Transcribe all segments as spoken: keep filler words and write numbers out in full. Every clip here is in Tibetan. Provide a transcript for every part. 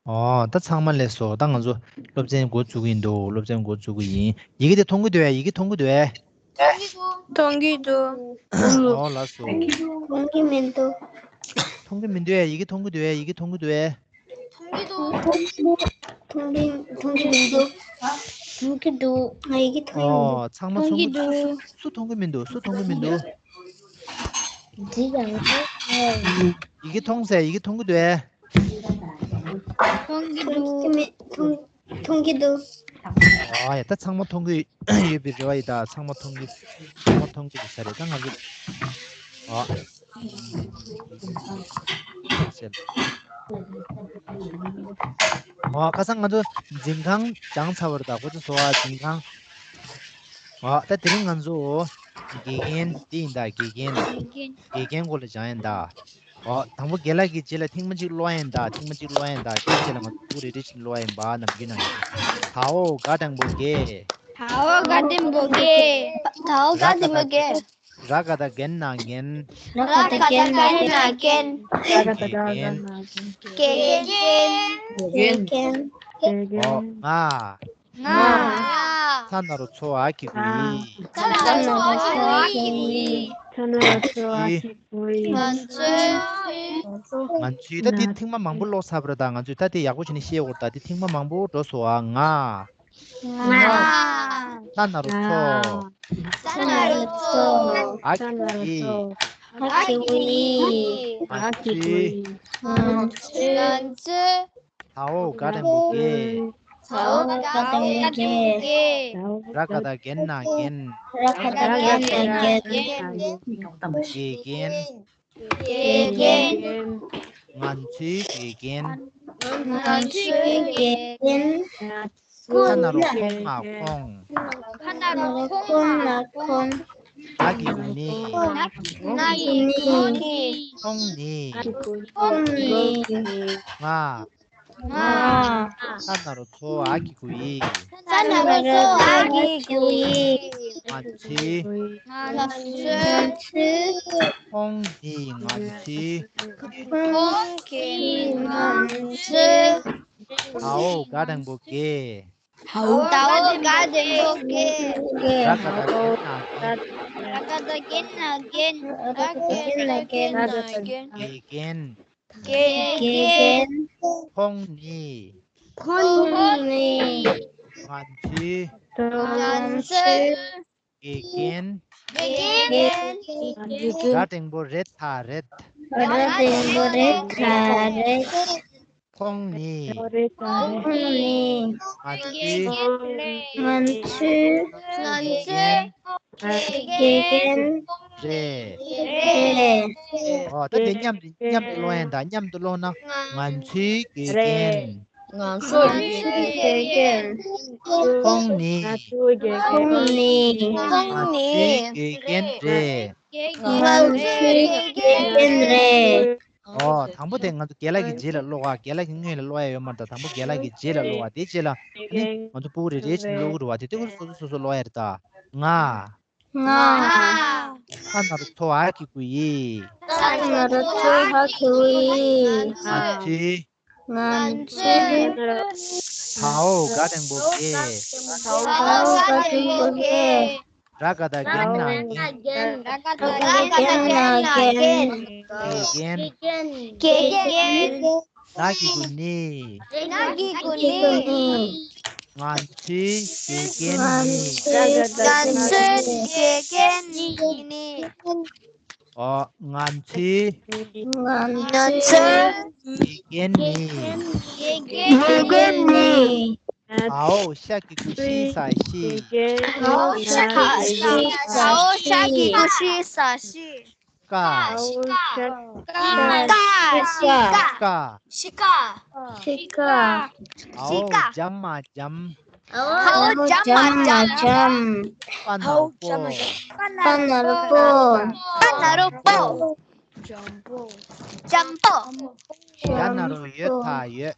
ཨོ། ད་ཚང་མ་ལེགས་སོ། ད་ང་ཚོ་སློབ་ཚན་འགོ་བཙུགས་ཀྱི་ཡིན་འདུག་སློབ་ཚན་འགོ་བཙུགས་ཀྱི་ཡིན། ཡི་གེ་དེ་མཐོང་གི་འདུག་གས། ཡི་གེ་མཐོང་གི་འདུག་གས། མཐོང་གི་འདུག་ཨོ་ལགས་སོ། མཐོང་གི་མི་འདུག་མཐོང་གི་མི་འདུག་གས། ཡི་གེ་མཐོང་གི་འདུག་གས། ཡི་གེ་མཐོང་གི་འདུག་གས། མཐོང་གི་འདུག་མཐོང་གི་མཐོང་གི་མི་འདུག་མཐོང་གི་འདུག་ང་ཡི་གེ་མཐོང་གི་མི་འདུག་ཨོ། ཚང་མ་མཐོང་གི་འདུག་སུ་མཐོང་གི་མི་འདུག་སུ་མཐོང་གི་མི་འདུག་འདི་ཡང་མཐོང་གི་ཡི་གེ་མཐོང་ཟེར། ཡི་གེ་མཐོང་གི་འདུག་གས། མཐོང་གི་འདུག་མཐོང་གི་མི་མཐོང་མཐོང་གི་འདུག་ཨ་ཡ། ད་ཚང་མ་མཐོང་གི་ཡོད་པའི་རེ་བ་ཡིན། ད་ཚང་མ་མཐོང་གི་ཚང་མ་མཐོང་གི་ཡོད་ས་རེད། ད་ང་ཚོ་ཨ་ཨ་ཁ་སང་ང་ཚོ་འཛིན་ཁང་སྦྱངས་ཚར་བ་རེད། ད་ཁོ་ཚོ་བཟོ་བ་འཛིན་ཁང་། ཨ་ད་དེ་རིང་ང་ཚོ་དགེ་རྒན་འདི་ཡིན། ད་དགེ་རྒན་དགེ་རྒན་སྐོར་ལ་སྦྱང་ཡིན་ད། ཨོ། དང་པོ་རྒན་ལགས་ཀྱིས་རྗེས་ལ་ཐེངས་མ་གཅིག་ཀློག་ཡིན་ད། ཐེངས་མ་གཅིག་ཀློག་ཡིན་ད། དེའི་རྗེས་ལ་ང་ཚོ་རེ་རེ་བཞིན་ཀློག་ཡིན་པ། ནམ་རྒྱུན་ནང་བཞིན། དའོ་ག་དང་པོ་དགེ། དའོ་ག་དང་པོ་དགེ། དའོ་ག་དང་པོ་དགེ། ར་ག་བཏགས་རྒན་ན་རྒན། ར་ག་བཏགས་རྒན་ན་རྒན། ར་ག་བཏགས་རྒན་ན་རྒན། དགེ་རྒན། དགེ་རྒན། ཨོ། ང་། ང་། ང་། ཚ་ན་རོ་ཚོ་འ་གི་གུ་ཡི། ཚ་ན་རོ་ཚོ་འ་གི་གུ་ཡི། ཚ་ན་རོ་ཚོ་འ་གི་གུ་ཡི། ང་ཚོས། ང་ཚོས་ད་འདི་ཐེངས་མ་མང་པོ་ཀློག་ཚར་བ་རེད། ད་ང་ཚོས་ད་དེ་ཡག་པོ་བྱས་ནས་ཤེས་དགོས་རེད། ད་འདི་ཐེངས་མ་མང་པོ་འགྲོ་སོང་ང་། ང་། ང་། ཚ་ན་རོ་ཚོ། ཚ་ན་རོ་ཚོ། འ་གི་གུ་ཡི། འ་གི་གུ་ཡི། ང་ཚོས། ང་ཚོས། དའོ་ག་དང་པོ་དགེ། དའོ་ག་དང་པོ་དགེ། ར་ག་བཏགས་རྒན་ན་རྒན། ར་ག་བཏགས་རྒན་ན་རྒན། དགེ་རྒན། དགེ་རྒན། ང་ཚོའི་དགེ་རྒན། ང་ཚོའི་དགེ་རྒན། ཁ་ན་རོ་ཁོང་ན་ཁོང་། ཁ་ན་རོ་ཁོང་ན་ཁོང་། འ་གི་གུ་ནི། འ་གི་གུ་ནི། ཁོང་ནི། ཁོང་ནི། ང་། ང་། ཚ་ན་རོ་ཚོ་འ་གི་གུ་ཡི། ཚ་ན་རོ་ཚོ་འ་གི་གུ་ཡི། ང་ཚོའི། ང་ཚོའི། ཁོང་གིས་ང་ཚོའི། ཁོང་གིས་ང་ཚོའི། དའོ་ག་དང་པོ་དགེ། དའོ་ག་དང་པོ་དགེ། ར་ག་བཏགས་རྒན་ན་རྒན། ར་ག་བཏགས་རྒན་ན་རྒན། དགེ་རྒན། དགེ་རྒན། ཁོང་ནི། ཁོང་ནི། ང་ཚོའི། ང་ཚོའི། དགེ་རྒན། དགེ་རྒན། ར་འགྲེང་བུ་རེ་ད་རེད། ར་འགྲེང་བུ་རེ་ད་རེད། ཁོང་ནི། ཁོང་ནི། ང་ཚོའི། ང་ཚོའི། དགེ་རྒན། དགེ་རྒན། རེད། རེད། ཨོ་ད་དེ་མཉམ་དུ་མཉམ་དུ་ཀློག་ཡིན་ད། མཉམ་དུ་ཀློག་ན། ང་ཚོའི་དགེ་རྒན། ང་ཚོའི་དགེ་རྒན། ཁོང་ནི། ཁོང་ནི། ཁོང་ནི། ང་ཚོའི་དགེ་རྒན་རེད། ང་ཚོའི་དགེ་རྒན་རེད། ཨོ་དང་པོ་དེ་ང་ཚོ་རྒན་ལགས་ཀྱི་རྗེས་ལ་ཀློག་ཨ། རྒན་ལགས་ཀྱི་སྔོན་ལ་ཀློག་ཡ་ཡོད་མ་རེད་ད། དང་པོ་རྒན་ལགས་ཀྱི་རྗེས་ལ་ཀློག་ཨ། དེའི་རྗེས་ལ་ཨ་ནི་ང་ཚོ་ཕྲུ་གུ་རེ་རེ་བཞིན་ཀློག་གི་རེད་བ། དེ་དུས་སོ་སོ་སོ་སོ་ཀློག་ཡ་རེད་ད། ང་། ང་། ཚ་ན་རོ་ཚོ་འ་གི་གུ་ཡི། ཚ་ན་རོ་ཚོ་འ་གི་གུ་ཡི། ང་ཚོའི། ང་ཚོའི། དའོ་ག་འགྲེང་བུ་དགེ། དའོ་ག་འགྲེང་བུ་དགེ། ར་ག་བཏགས་རྒན་ན་རྒན། ར་ག་བཏགས་རྒན་ན་རྒན། དགེ་རྒན། དགེ་རྒན། ན་གི་གུ་ནི། ན་གི་གུ་ནི། ང་ཚོའི་དགེ་རྒན་ནི། ང་ཚོའི་དགེ་རྒན་ནི། ཨོ། ང་ཚོའི། ང་ཚོའི། དགེ་རྒན་ནི། དགེ་རྒན་ནི། དའོ་ཤ་གི་གུ་ཤི་ས་ཤི། དའོ་ཤ་གི་གུ་ཤི་ས་ཤི། ཀ། ཀ། ཤི་ཀ། ཤི་ཀ། དའོ་འཇམ་མ་འཇམ། དའོ་འཇམ་མ་འཇམ། པ་ན་རོ་པོ། པ་ན་རོ་པོ། པ་ན་རོ་པོ། འཇམ་པོ། འཇམ་པོ། ཡ་ན་རོ་ཡོ་ད་ཡོད།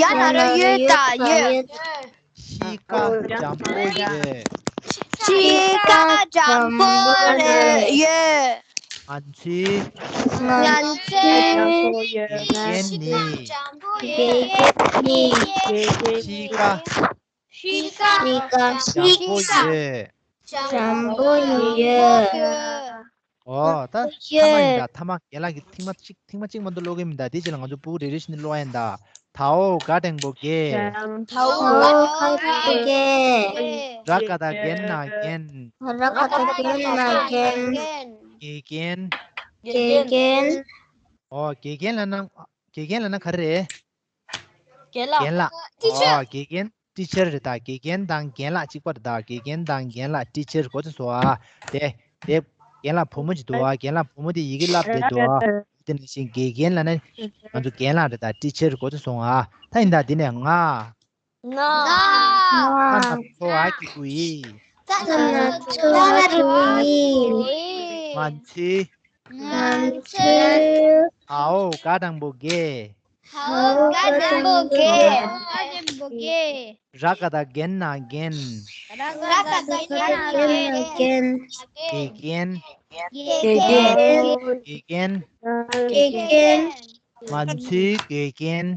ཡ་ན་རོ་ཡོ་ད་ཡོད། ཤི་ཀ་འཇམ་པོ་ཡོད། ཤི་ཀ་འཇམ་པོ་རེད་ཡོད། ང་ཚོའི་ང་ཚོའི་དགེ་རྒན་ནི་དགེ་རྒན་ནི་གཤིས་ཀ་གཤིས་ཀ་ཡག་པོ་ཡོད། འཇམ་པོ་ཡོད། ཨོ་ད་ཐ་མ་ཡིན་ད། ཐ་མ་རྒན་ལགས་ཀྱིས་ཐེངས་མ་གཅིག་ཐེངས་མ་གཅིག་མ་གཏོགས་ཀློག་གི་མི་འདུག་དེ་རྗེས་ལ་ང་ཚོ་སྤུ་གུ་རེ་རེ་བཞིན་ནས་ཀློག་ཡིན་ད། དའོ་ག་འགྲེང་བུ་དགེ། དའོ་ག་འགྲེང་བུ་དགེ། ར་ག་བཏགས་རྒན་ན་རྒྱན། ར་ག་བཏགས་རྒན་ན་རྒྱན། དགེ་རྒན། དགེ་རྒན། ཨོ་དགེ་རྒན་ལབ་ན་དགེ་རྒན་ལབ་ན་ག་རེ་རེད། རྒན་ལགས། རྒན་ལགས། ཨོ་དགེ་རྒན་ཊི་ཆར་རེད་ད། དགེ་རྒན་དང་རྒན་ལགས་གཅིག་པ་རེད་ད། དགེ་རྒན་དང་རྒན་ལགས། ཊི་ཆར་གོ་ཚོད་སོང་ཨ། དེ་དེ་རྒན་ལགས་བུ་མོ་ཅིག་འདུག་ཨ། རྒན་ལགས་བུ་མོ་དེ་ཡི་གེ་བསླབ་བསྡད་འདུག་ཨ། དེ་ནང་བཞིན་དགེ་རྒན་ལབ་ན་ང་ཚོ་རྒན་ལགས་རེད་ད། ཊི་ཆར་གོ་ཚོད་སོང་ཨ། ད་ཡིན་ད། དེ་ནས་ང་། ང་། ང་། ཚ་ན་རོ་ཚོ་འ་གི་གུ་ཨི། ཚ་ན་རོ་ཚོ་འ་གི་གུ་ཨི། ང་ཚོའི། ང་ཚོའི། དའོ་ག་འགྲེང་བུ་དགེ། དའོ་ག་འགྲེང་བུ་དགེ། ར་ག་བཏགས་རྒན་ན་རྒྱན། ར་ག་བཏགས་རྒན་ན་རྒྱན། དགེ་རྒན། དགེ་རྒན། དགེ་རྒན། དགེ་རྒན། ང་ཚོའི་དགེ་རྒན།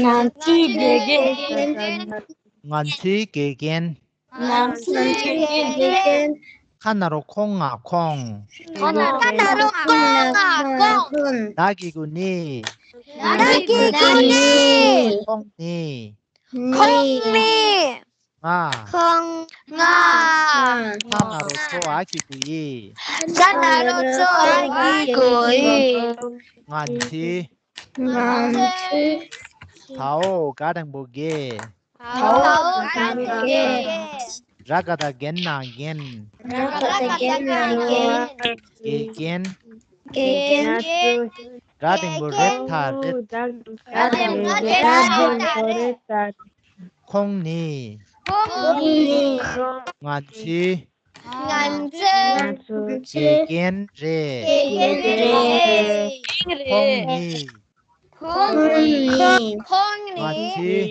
ང་ཚོའི་དགེ་རྒན། ང་ཚོའི་དགེ་རྒན། ང་ཚོའི་དགེ་རྒན། ཁ་ན་རོ་ཁོ་ང་ཁོང་། ཁ་ན་རོ་ཁོ་ང་ཁོང་། ད་གི་གུ་ནི། ད་གི་གུ་ནི། ཁོང་ནི། ཁོང་ནི། ང་། ཁོང་ང་། ཚ་ན་རོ་ཚོ་འ་གི་གུ་ཨི། ཚ་ན་རོ་ཚོ་འ་གི་གུ་ཨི། ང་ཚོའི། ང་ཚོའི། དའོ་ག་འགྲེང་བུ་དགེ། དའོ་ག་འགྲེང་བུ་དགེ། ར་ག་བཏགས་རྒན་ན་རྒྱན། ར་ག་བཏགས་རྒན་ན་རྒྱན། དགེ་རྒན། དགེ་རྒན། ར་འགྲེང་བུ་རེ་ཐ་རེད། ར་འགྲེང་བུ་རེ་ཐ་རེད། ཁོང་ནི། ཁོང་ནི། ང་ཚོའི། ང་ཚོའི། དགེ་རྒན་རེད། དགེ་རྒན་རེད། ཁོང་ནི། ཁོང་ནི། ཁོང་ནི། ང་ཚོའི།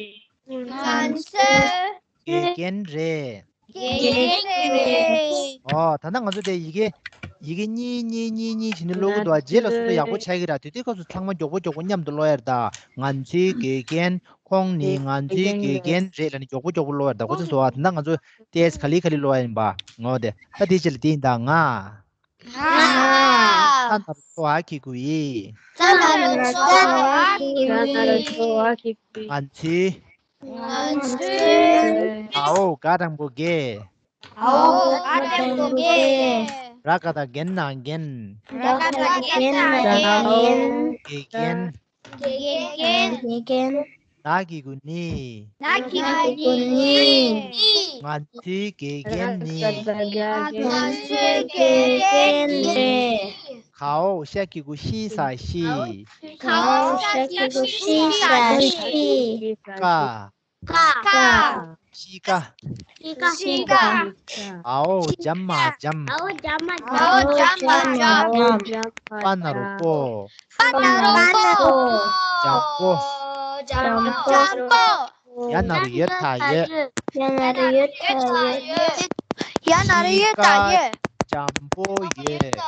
ང་ཚོའི། དགེ་རྒན་རེད། དགེ་རྒན་རེད། ཨོ་ད་ལྟ་ང་ཚོ་དེ་ཡི་གེ་ཡི་གེ་གཉིས་གཉིས་གཉིས་གཉིས་བྱས་ནས་ཀློག་གི་འདུག་ཨ། རྗེས་ལ་སོ་སོ་ཡག་པོ་ཆགས་ཀྱི་རེད། དེ་དུས་སྐབས་སུ་ཚང་མ་མགྱོགས་པོ་མགྱོགས་པོ་མཉམ་དུ་ཀློག་ཡ་རེད་ད། ང་ཚོའི་དགེ་རྒན། ཁོང་ནི་ང་ཚོའི་དགེ་རྒན་རེད་ལབ་ནས་མགྱོགས་པོ་མགྱོགས་པོ་ཀློག་ཡ་རེད་ད། གོ་ཚོད་སོང་ཨ། དེ་ལྟ་ང་ཚོ་ཏེས་ག་ལེ་ག་ལེ་ཀློག་ཡ་ཡིན་པ། ངོ་དེ་ད་དེ་རྗེས་ལ་དེ་ཡིན་ད། ང་། ང་། ཚ་ན་རོ་ཚོ་འ་གི་གུ་ཨི། ཚ་ན་རོ་ཚོ་འ་གི་གུ་ཨི། ཚ་ན་རོ་ཚོ་འ་གི་གུ་ཨི། ང་ཚོའི། ང་ཚོའི། དའོ་ག་འགྲེང་བུ་དགེ། དའོ་ག་འགྲེང་བུ་དགེ། ར་ག་བཏགས་རྒན་ན་རྒྱན། ར་ག་བཏགས་རྒན་ན་རྒྱན། དགེ་རྒན། དགེ་རྒན། དགེ་རྒན། ད་གི་གུ་ནི། ད་གི་གུ་ནི། ང་ཚོའི་དགེ་རྒན་ནི། ང་ཚོའི་དགེ་རྒན་ནི། གའོ་ཤ་གི་གུ་ཤི་ས་ཤི། གའོ་ཤ་གི་གུ་ཤི་ས་ཤི། ཀ། ཀ། ཤི་ཀ། ཤི་ཀ། ཨའོ་འཇམ་མ་འཇམ། ཨའོ་འཇམ་མ་འཇམ། ཨའོ་འཇམ་མ་འཇམ། པ་ན་རོ་པོ། པ་ན་རོ་པོ། འཇམ་པོ། འཇམ་པོ། ཡ་ན་རོ་ཡོ་ད་ཡོད། ཡ་ན་རོ་ཡོ་ད་ཡོད། ཡ་ན་རོ་ཡོ་ད་ཡོད། འཇམ་པོ་ཡོད།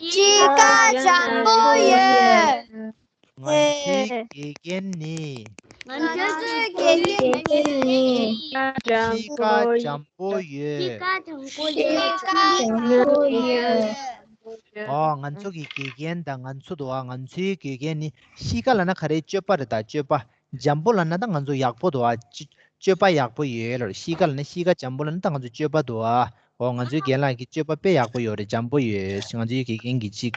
ཤི་ཀ་འཇམ་པོ་ཡོད། ང་ཚོའི་དགེ་རྒན་ནི། ང་ཚོའི་དགེ་རྒན་ནི། གཤིས་ཀ་འཇམ་པོ་ཡོད། གཤིས་ཀ་འཇམ་པོ་ཡོད། གཤིས་ཀ་འཇམ་པོ་ཡོད། ཨོ་ང་ཚོ་གི་དགེ་རྒན་དང་ང་ཚོ་འདུག་ཨ། ང་ཚོའི་དགེ་རྒན་ནི་གཤིས་ཀ་ལབ་ན་ག་རེ། སྤྱོད་པ་རེད་ད། སྤྱོད་པ། འཇམ་པོ་ལབ་ན་ད་ང་ཚོ་ཡག་པོ་འདུག་ཨ། སྤྱོད་པ་ཡག་པོ་ཡོད་ལ། གཤིས་ཀ་ལབ་ན་གཤིས་ཀ་འཇམ་པོ་ལབ་ན་ད་ང་ཚོ་སྤྱོད་པ་འདུག་ཨ། ཨོ་ང་ཚོའི་རྒན་ལགས་ཀྱི་སྤྱོད་པ་དཔེ་ཡག་པོ་ཡོད་རེད། འཇམ་པོ་ཡོད། ང་ཚོའི་དགེ་རྒན་གྱི་གཅིག་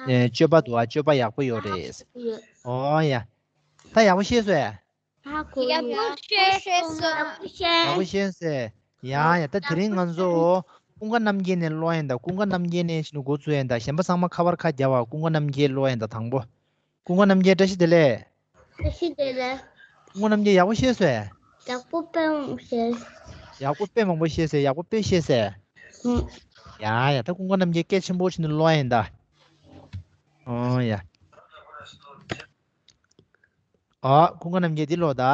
ཨེ་སྤྱོད་པ་འདུག་ཨ། སྤྱོད་པ་ཡག་པོ་ཡོད་རེད། ཨོ་ཡ། ད་ཡག་པོ་ཤེས་སོང་ཨ། ཡག་པོ་ཤེས་སོང་། ཡག་པོ་ཤེས་སོང་ཨ། ཡ་ཡ། ད་དེ་རིང་ང་ཚོ་ཀུན་དགའ་རྣམ་རྒྱལ་ནས་ཀློག་ཡིན་ད། ཀུན་དགའ་རྣམ་རྒྱལ་ནས་ཤི་ནུ་འགོ་ཚུགས་ཡིན་ད། གཞན་པ་ཚང་མ་ཁ་པར་ཁ་རྒྱབ་པ། ཀུན་དགའ་རྣམ་རྒྱལ་ཀློག་ཡིན་ད། དང་པོ། ཀུན་དགའ་རྣམ་རྒྱལ་བཀྲ་ཤིས་བདེ་ལེགས། བཀྲ་ཤིས་བདེ་ལེགས། ཀུན་དགའ་རྣམ་རྒྱལ་ཡག་པོ་ཤེས་སོང་ཨེ། ཡག་པོ་དཔེ་མང་པོ་ཤེས། ཡག་པོ་དཔེ་མང་པོ་ཤེས་སོང་ཨེ། ཡག་པོ་དཔེ་ཤེས་སོང་ཨེ། ཨུ། ཡ་ཡ། ད་ཀུན་དགའ་རྣམ་རྒྱལ་སྐད་ཆེན་པོ་བྱས་ནས་ཀློག་ཡིན་ད། ཨོ་ཡ། ཨོ་ཀུན་དགའ་རྣམ་རྒྱལ་འདི་ཀློག་ད།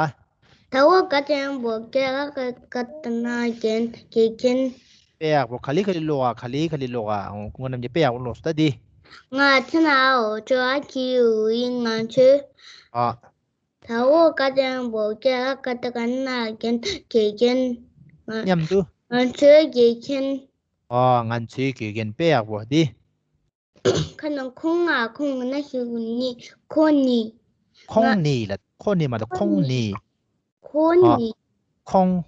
དའོ་ག་འགྲེང་བུ་དགེ། ར་ག་བཏགས་རྒན་ན་རྒྱན། དགེ་རྒན། དཔེ་ཡག་པོ། ག་ལེ་ག་ལེ་ཀློག་ཨ། ག་ལེ་ག་ལེ་ཀློག་ཨ། ཨོ་ཀུན་དགའ་རྣམ་རྒྱལ་དཔེ་ཡག་པོ་ཀློག་སོང་ད་འདི། ང་ཚེ་ན་འོ་ཅོ་ཨ་ཁི་ཡུ་ཡི་ང་ཚོས། ཨ། ད་འོ་ཀ་ཏན་པོ་ཀེ་ཨ་ཀ་ཏ་ག་ན་རྒན་དགེ་རྒན། ང་མཉམ་དུ། ང་ཚོའི་དགེ་རྒན། ཨ། ང་ཚོའི་དགེ་རྒན་དཔེ་ཡག་པོ་འདི། ཁ་ན་ཁོང་ང་ཁོང་ན་ཞུ་ནི་ཁོ་ནི། ཁོང་ང་ནི་ལ་ཁོ་ནི་མ་ད་ཁོང་ནི། ཁོ་ཨ། ནི། ཁོང་།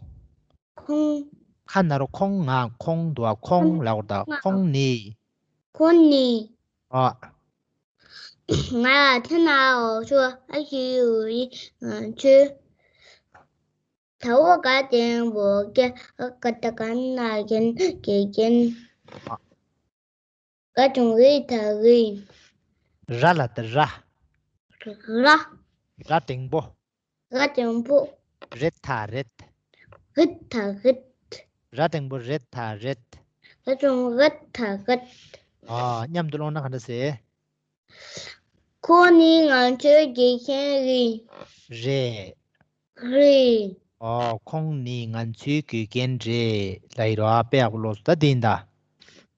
ཁོང་། ཁ་ན་རོ་ཁོང་ང་ཁོང་དུ་བ་ཁོང་ལ་འོ་ད་ཁོང་ང་ཁོང་ནི། ཁོ་ནི། ཨ། ང་ཐ་ན་འོ་ཆོ་ཨ་ཞི་ཡུ་ཡི་ང་ཆོས། ད་འོ་ག་ཏན་པོ་ཀེ་ཨ་ཀ་ཏ་ག་ན་རྒན་དགེ་རྒན། ཨ། ག་ཅུང་རི་ཐ་རི། ར་ལ་ཏི་ར། ར། ར་འགྲེང་པོ། ར་འགྲེང་པོ། རེད་ཐ་རེད། རེད་ཐ་རེད། ར་འགྲེང་པོ་རེད་ཐ་རེད། ར་ཅུང་རེད་ཐ་རེད། ཨ། མཉམ་དུ་ཀློག་ན་ག་འདྲ་ཟེར། ཁོ་ནི་ང་ཚོའི་དགེ་རྒན་རེད། རེད། རེད། ཨོ། ཁོང་ནི་ང་ཚོའི་དགེ་རྒན་རེད་ལབ་ཡིན་རོ། ཨ། དཔེ་ཡག་པོ་ཀློག་སོང་། ད་འདི་ཡིན་ད།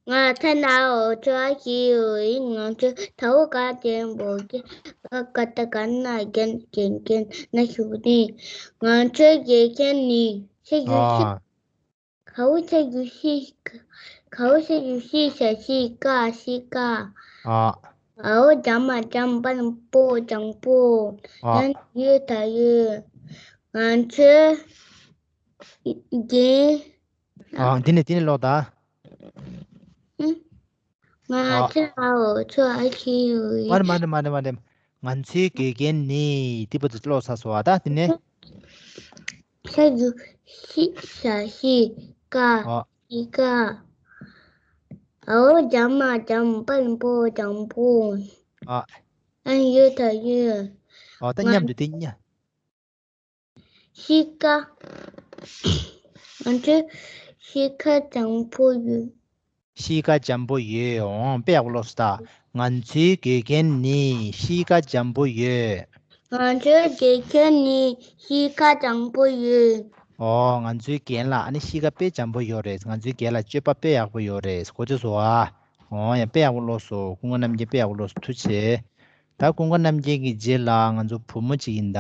ང་ཐ་ན་འོ་ཅོ་ཨ་ཞི་ཡུ་ཡི་ང་ཚོས་ད་འོ་ག་ཏན་པོ་ཀེ་ཨ་ཀ་ཏ་ག་ན་རྒན་དགེ་རྒན་ན་ཞུ་ནི། ང་ཚོའི་དགེ་རྒན་ནི་ཤེས་རྒྱུ་ཤེས། ཨ། གའུ་ཆ་རྒྱུ་ཤི། གའུ་ཆ་རྒྱུ་ཤི་ཤ་ཤི་ཀ་ཤི་ཀ། ཨ། འའོ་ཇ་མ་ཇམ་པན་པོ་ཇམ་པོ། ཨ། ཡན་ཡོད་ད་ཡོད། ང་ཚོས་རྒན། ཨ། འདི་ནས་འདི་ནས་ཀློག་ད། ཨ། ང་ཨ། ཚོ་ཨའོ་ཚོ་ཨ་ཁི་ཡུ་ཡི། མ་རེད་མ་རེད་མ་རེད་མ་རེད། ང་ཚོའི་དགེ་རྒན་ནི་དེ་བར་དུ་ཀློག་ཚར་སོང་བ། ད་དེ་ནས། ཤ་རྒྱུ་ཤི་ཤ་ཤི་ཀ་ཨ། ཤི་ཀ། འའོ་ཇ་མ་ཇམ་པན་པོ་ཇམ་པོ། ཨ། ཨན་ཡོད་ད་ཡོད། ཨ། ད་མཉམ་དུ་དེ་གཉིས། ཤི་ཀ། ང་ཚོས་ཤི་ཀ་ཇམ་པོ་ཡོད། ཤི་ཀ་ཇམ་པོ་ཡོད། འོང་། དཔེ་ཡག་པོ་ཀློག་སོང་ད། ང་ཚོའི་དགེ་རྒན་ནི་ཤི་ཀ་ཇམ་པོ་ཡོད། ང་ཚོའི་དགེ་རྒན་ནི་ཤི་ཀ་ཇམ་པོ་ཡོད། ཨོ། ང་ཚོའི་རྒན་ལགས་ཨ་ནི་ཤི་ཀ་དཔེ་ཇམ་པོ་ཡོད་རེད། ང་ཚོའི་རྒན་ལགས་སྤྱོད་པ་དཔེ་ཡག་པོ་ཡོད་རེད། གོ་ཚོད་སོང་ཨ། ཨོ་ཡ། དཔེ་ཡག་པོ་ཀློག་སོང་། ཀུན་དགའ་རྣམ་རྒྱལ་དཔེ་ཡག་པོ་ཀློག་སོང་། ཐུགས་རྗེ་ཆེ། ད་ཀུན་དགའ་རྣམ་རྒྱལ་གྱི་རྗེས་ལ་ང་ཚོ་བུ་མོ་གཅིག་ཡིན་ད།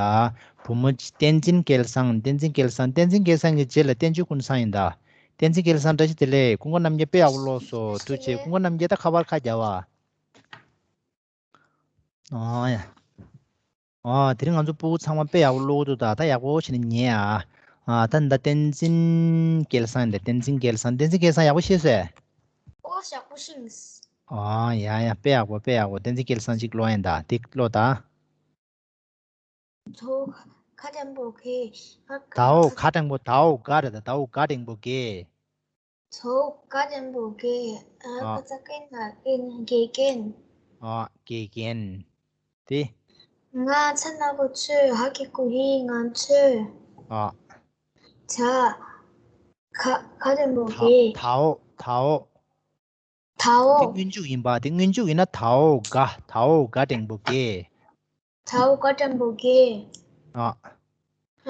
བུ་མོ་གཅིག་བསྟན་འཛིན་སྐལ་བཟང་། བསྟན་འཛིན་སྐལ་བཟང་། བསྟན་འཛིན་སྐལ་བཟང་གི་རྗེས་ལ་བསྟན་ཆོས་ཀུན་བཟང་ཡིན་ད། བསྟན་འཛིན་སྐལ་བཟང་བཀྲ་ཤིས་བདེ་ལེགས། ཀུན་དགའ་རྣམ་རྒྱལ་དཔེ་ཡག་པོ་ཀློག་སོང་། ཐུགས་རྗེ་ཆེ། ཀུན་དགའ་རྣམ་རྒྱལ་ད་ཁ་པར་ཁ་རྒྱབ་ཨ། ཨོ་ཡ། ཨོ། དེ་རིང་ང་ཚོ་སྤུ་གུ་ཚང་མ་དཔེ་ཡག་པོ་ཀློག་འདུག་ད་ད་ཡག་པོ་བྱས་ནས་ཉན་ཨ། ཨ། ད་ད་བསྟན་འཛིན་སྐལ་བཟང་ཡིན་ད། བསྟན་འཛིན་སྐལ་བཟང་། བསྟན་འཛིན་སྐལ་བཟང་ཡག་པོ་ཤེས་སོང་། ཨོ་ཡག་པོ་ཤེས། ཨོ་ཡ་ཡ། དཔེ་ཡག་པོ་དཔེ་ཡག་པོ། བསྟན་འཛིན་སྐལ་བཟང་གཅིག་ཀློག་ཡིན་ད། དེ་ཀློག་ད། ད་འོ་ག་འགྲེང་བུ་གེ། ད་འོ་ག་འགྲེང་བུ། ད་འོ་ག་རེད་ད། ད་འོ་ག་འགྲེང་བུ་གེ། ད་འོ་ག་འགྲེང་བུ་གེ། ཨ། ཨ། ཀ་ཙ་གེ་ན་རྒན་དགེ་རྒན། ཨ། དགེ་རྒན། དེ། ང་ཚ་ན་གོ་ཚོས་ཧ་གི་གུ་ཧི་ང་ཚོས། ཨ། ད་ག་འགྲེང་བུ་གེ། ད་འོ། ད་འོ། ད་འོ། དེ་སྔོན་འཇུག་ཡིན་པ། དེ་སྔོན་འཇུག་ཡིན་ན་ད་འོ་ག། ད་འོ་ག་འགྲེང་བུ་གེ། ད་འོ་ག་འགྲེང་བུ་གེ། ཨ།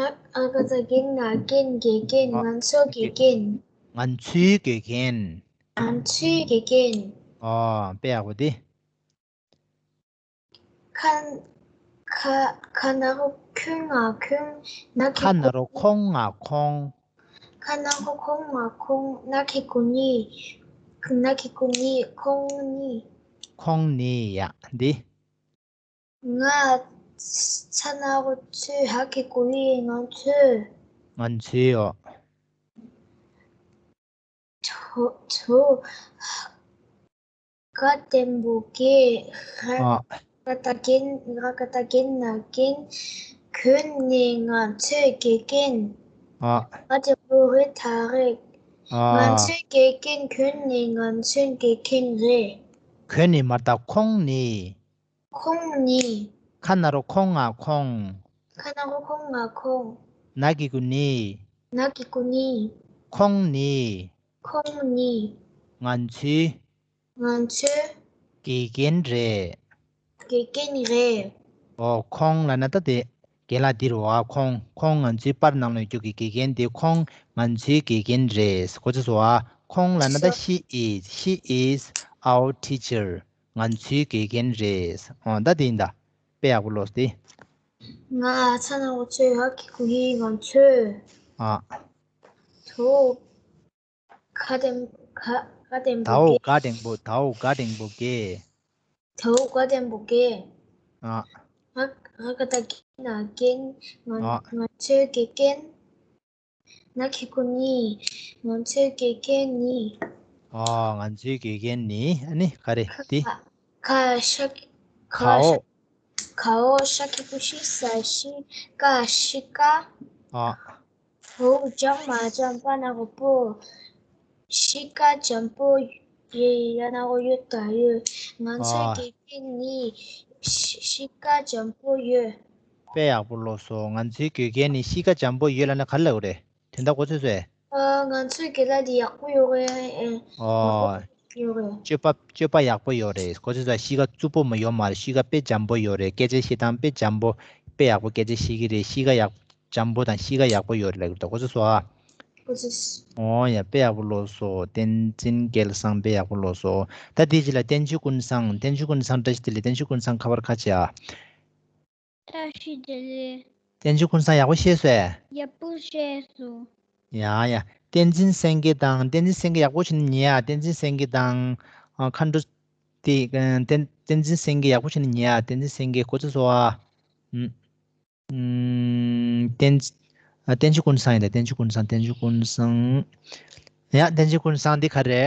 ཨ། ཨ། ཀ་ཙ་གེ་ན་རྒན་དགེ་རྒན། ཨ། ང་ཚོ་དགེ་རྒན། ང་ཚོའི་དགེ་རྒན། ང་ཚོའི་དགེ་རྒན། ཨ། དཔེ་ཡག་པོ་དེ། ཁ་ཁ་ཁ་ན་རོ་ཁྱོད་ང་ཁྱོད། ན་གི་ཁ་ན་རོ་ཁོང་ང་ཁོང་། ཁ་ན་རོ་ཁོང་ང་ཁོང་། ན་གི་གུ་ནི། ན་གི་གུ་ནི་ཁོང་ནི། ཁོང་ནི་ཡ་འདི། ང་ཚ་ན་རོ་ཚོས་ཧ་གི་གུ་ཡི་ང་ཚོས། ང་ཚོས་ཨོ། ཚོ་ཚོ། ག་འགྲེང་བུ་གེ། ཨ། ག་ཏ་གེ་ན་རྒན། ག་ཏ་གེ་ན་རྒན། ཁྱོད་ནི་ང་ཚོའི་དགེ་རྒན། ཨ། ག་འགྲེང་བུ་རེད་ད་རེད། ཨ། ང་ཚོའི་དགེ་རྒན། ཁྱོད་ནི་ང་ཚོའི་དགེ་རྒན་རེད། ཁྱོད་ནི་མ་རེད་ད། ཁོང་ནི། ཁོང་ནི། ཁ་ན་རོ་ཁོང་ང་ཁོང་། ཁ་ན་རོ་ཁོང་ང་ཁོང་། ན་གི་གུ་ནི། ན་གི་གུ་ནི། ཁོང་ནི། ཁོང་ནི། ང་ཚོའི། ང་ཚོའི། དགེ་རྒན་རེད། དགེ་རྒན་རེད། ཨོ། ཁོང་ལབ་ན་ད་དེ་རྒན་ལགས་འདི་རེད་བ། ཁོང་ཁོང་ང་ཚོའི་པར་ནང་ལ་ཡོད་རྒྱུ་གི་དགེ་རྒན་དེ་ཁོང་ང་ཚོའི་དགེ་རྒན་རེད། གོ་ཚོད་སོང་ཨ། ཁོང་ལབ་ན་ད། ཤི་ཨིས། ཤི་ཨིས་ཨའོར་ཊི་ཆར། ང་ཚོའི་དགེ་རྒན་རེད། ཨོ་ད་དེ་ཡིན་ད། དཔེ་ཡག་པོ་ལོས་ཏེ། ང་ཚ་ན་འུ་ཚོས་ཧ་གི་གུ་ཡི་ང་ཚོས། ཨ། དའོ་ག་དེམ་ག་ག་དེམ་དའོ་བུ་ག་དེང་པོ་དའོ་ག་དེང་པོ་གེ། དའོ་ག་དེམ་བུ་གེ། ཨ། ཧ་ཧ་ག་ད་གི་ན་རྒན། ང་ཨ། ང་ཚོའི་དགེ་རྒན། ན་གི་གུ་ནི། ང་ཚོའི་དགེ་རྒན་ནི། ཨ། ང་ཚོའི་དགེ་རྒན་ནི་ཨ་ནི་ག་རེ་ཏི། ཁ་ཤ་ཁ་ཤ་ཁའོ། ཁའོ་ཤ་གི་གུ་ཤི་ས་ཤི་ཀ་ཤི་ཀ། ཨ། བོ་ཇམ་མ་ཇམ་པ་ན་གོ་པོ། ཤི་ཀ་ཇམ་པོ་ཡེ་ཡ་ན་གོ་ཡོད་ད་ཡོད། ང་ཚོའི་ཨ། དགེ་རྒན་ནི་ཤི་ཤི་ཀ་ཇམ་པོ་ཡོད། དཔེ་ཡག་པོ་ལོས་སོ། ང་ཚོའི་དགེ་རྒན་ནི་ཤི་ཀ་ཇམ་པོ་ཡོད་ལབ་ན་ག་རེ་ལབ་དགོས་རེད། དེ་འདྲ་གོ་ཚོད་ཚོད། ཨ། ང་ཚོའི་དགེ་ལགས་འདི་ཡག་པོ་ཡོད་རེད། ཨེ། ཨོ། ཡོད་རེད། སྤྱོད་པ་སྤྱོད་པ་ཡག་པོ་ཡོད་རེད། གོ་ཚོད་ཚོད། གཤིས་ཀ་རྩུབ་པོ་མ་ཡོད་མ་རེད། གཤིས་ཀ་དཔེ་འཇམ་པོ་ཡོད་རེད། སྐད་ཆ་བཤད་སྟངས་དཔེ་འཇམ་པོ། དཔེ་ཡག་པོ་སྐད་ཆ་བཤད་ཀྱི་རེད། གཤིས་ཀ་ཡག་འཇམ་པོ་དང་གཤིས་ཀ་ཡག་པོ་ཡོད་རེད་ལབ་ཀྱི་འདུག་གོ་ཚོད་ཚོད་ཨ། གོ་ཚོད་ཚོད། ཨོ་ཡ་དཔེ་ཡག་པོ་ལོས་སོ། བསྟན་འཛིན་སྐལ་བཟང་དཔེ་ཡག་པོ་ལོས་སོ། ད་དེ་རྗེས་ལ་བསྟན་ཆོས་ཀུན་བཟང་། བསྟན་ཆོས་ཀུན་བཟང་བཀྲ་ཤིས་བདེ་ལེགས། བསྟན་ཆོས་ཀུན་བཟང་ཁ་པར་ཁ་ཆེ་ཨ། བཀྲ་ཤིས་བདེ་ལེགས། བསྟན་ཆོས་ཀུན་བཟང་ཡག་པོ་ཤེས་སོང་ཨེ། ཡག་པོ་ཤེས་སོང་། ཡ་ཡ། བསྟན་འཛིན་སེང་གེ་དང་བསྟན་འཛིན་སེང་གེ་ཡག་པོ་བྱས་ནས་ཉན་ཡ། བསྟན་འཛིན་སེང་གེ་དང་། ཨ། མཁའ་འགྲོ། དེ་བསྟན་བསྟན་འཛིན་སེང་གེ་ཡག་པོ་བྱས་ནས་ཉན་ཡ། བསྟན་འཛིན་སེང་གེ་གོ་ཚོད་ཚོད་ཨ། ཨུམ། ཨུམ། བསྟན་བསྟན་ཆོས་ཀུན་བཟང་ཡིན་ད། བསྟན་ཆོས་ཀུན་བཟང་། བསྟན་ཆོས་ཀུན་བཟང་། ཡ། བསྟན་ཆོས་ཀུན་བཟང་འདི་ག་རེ།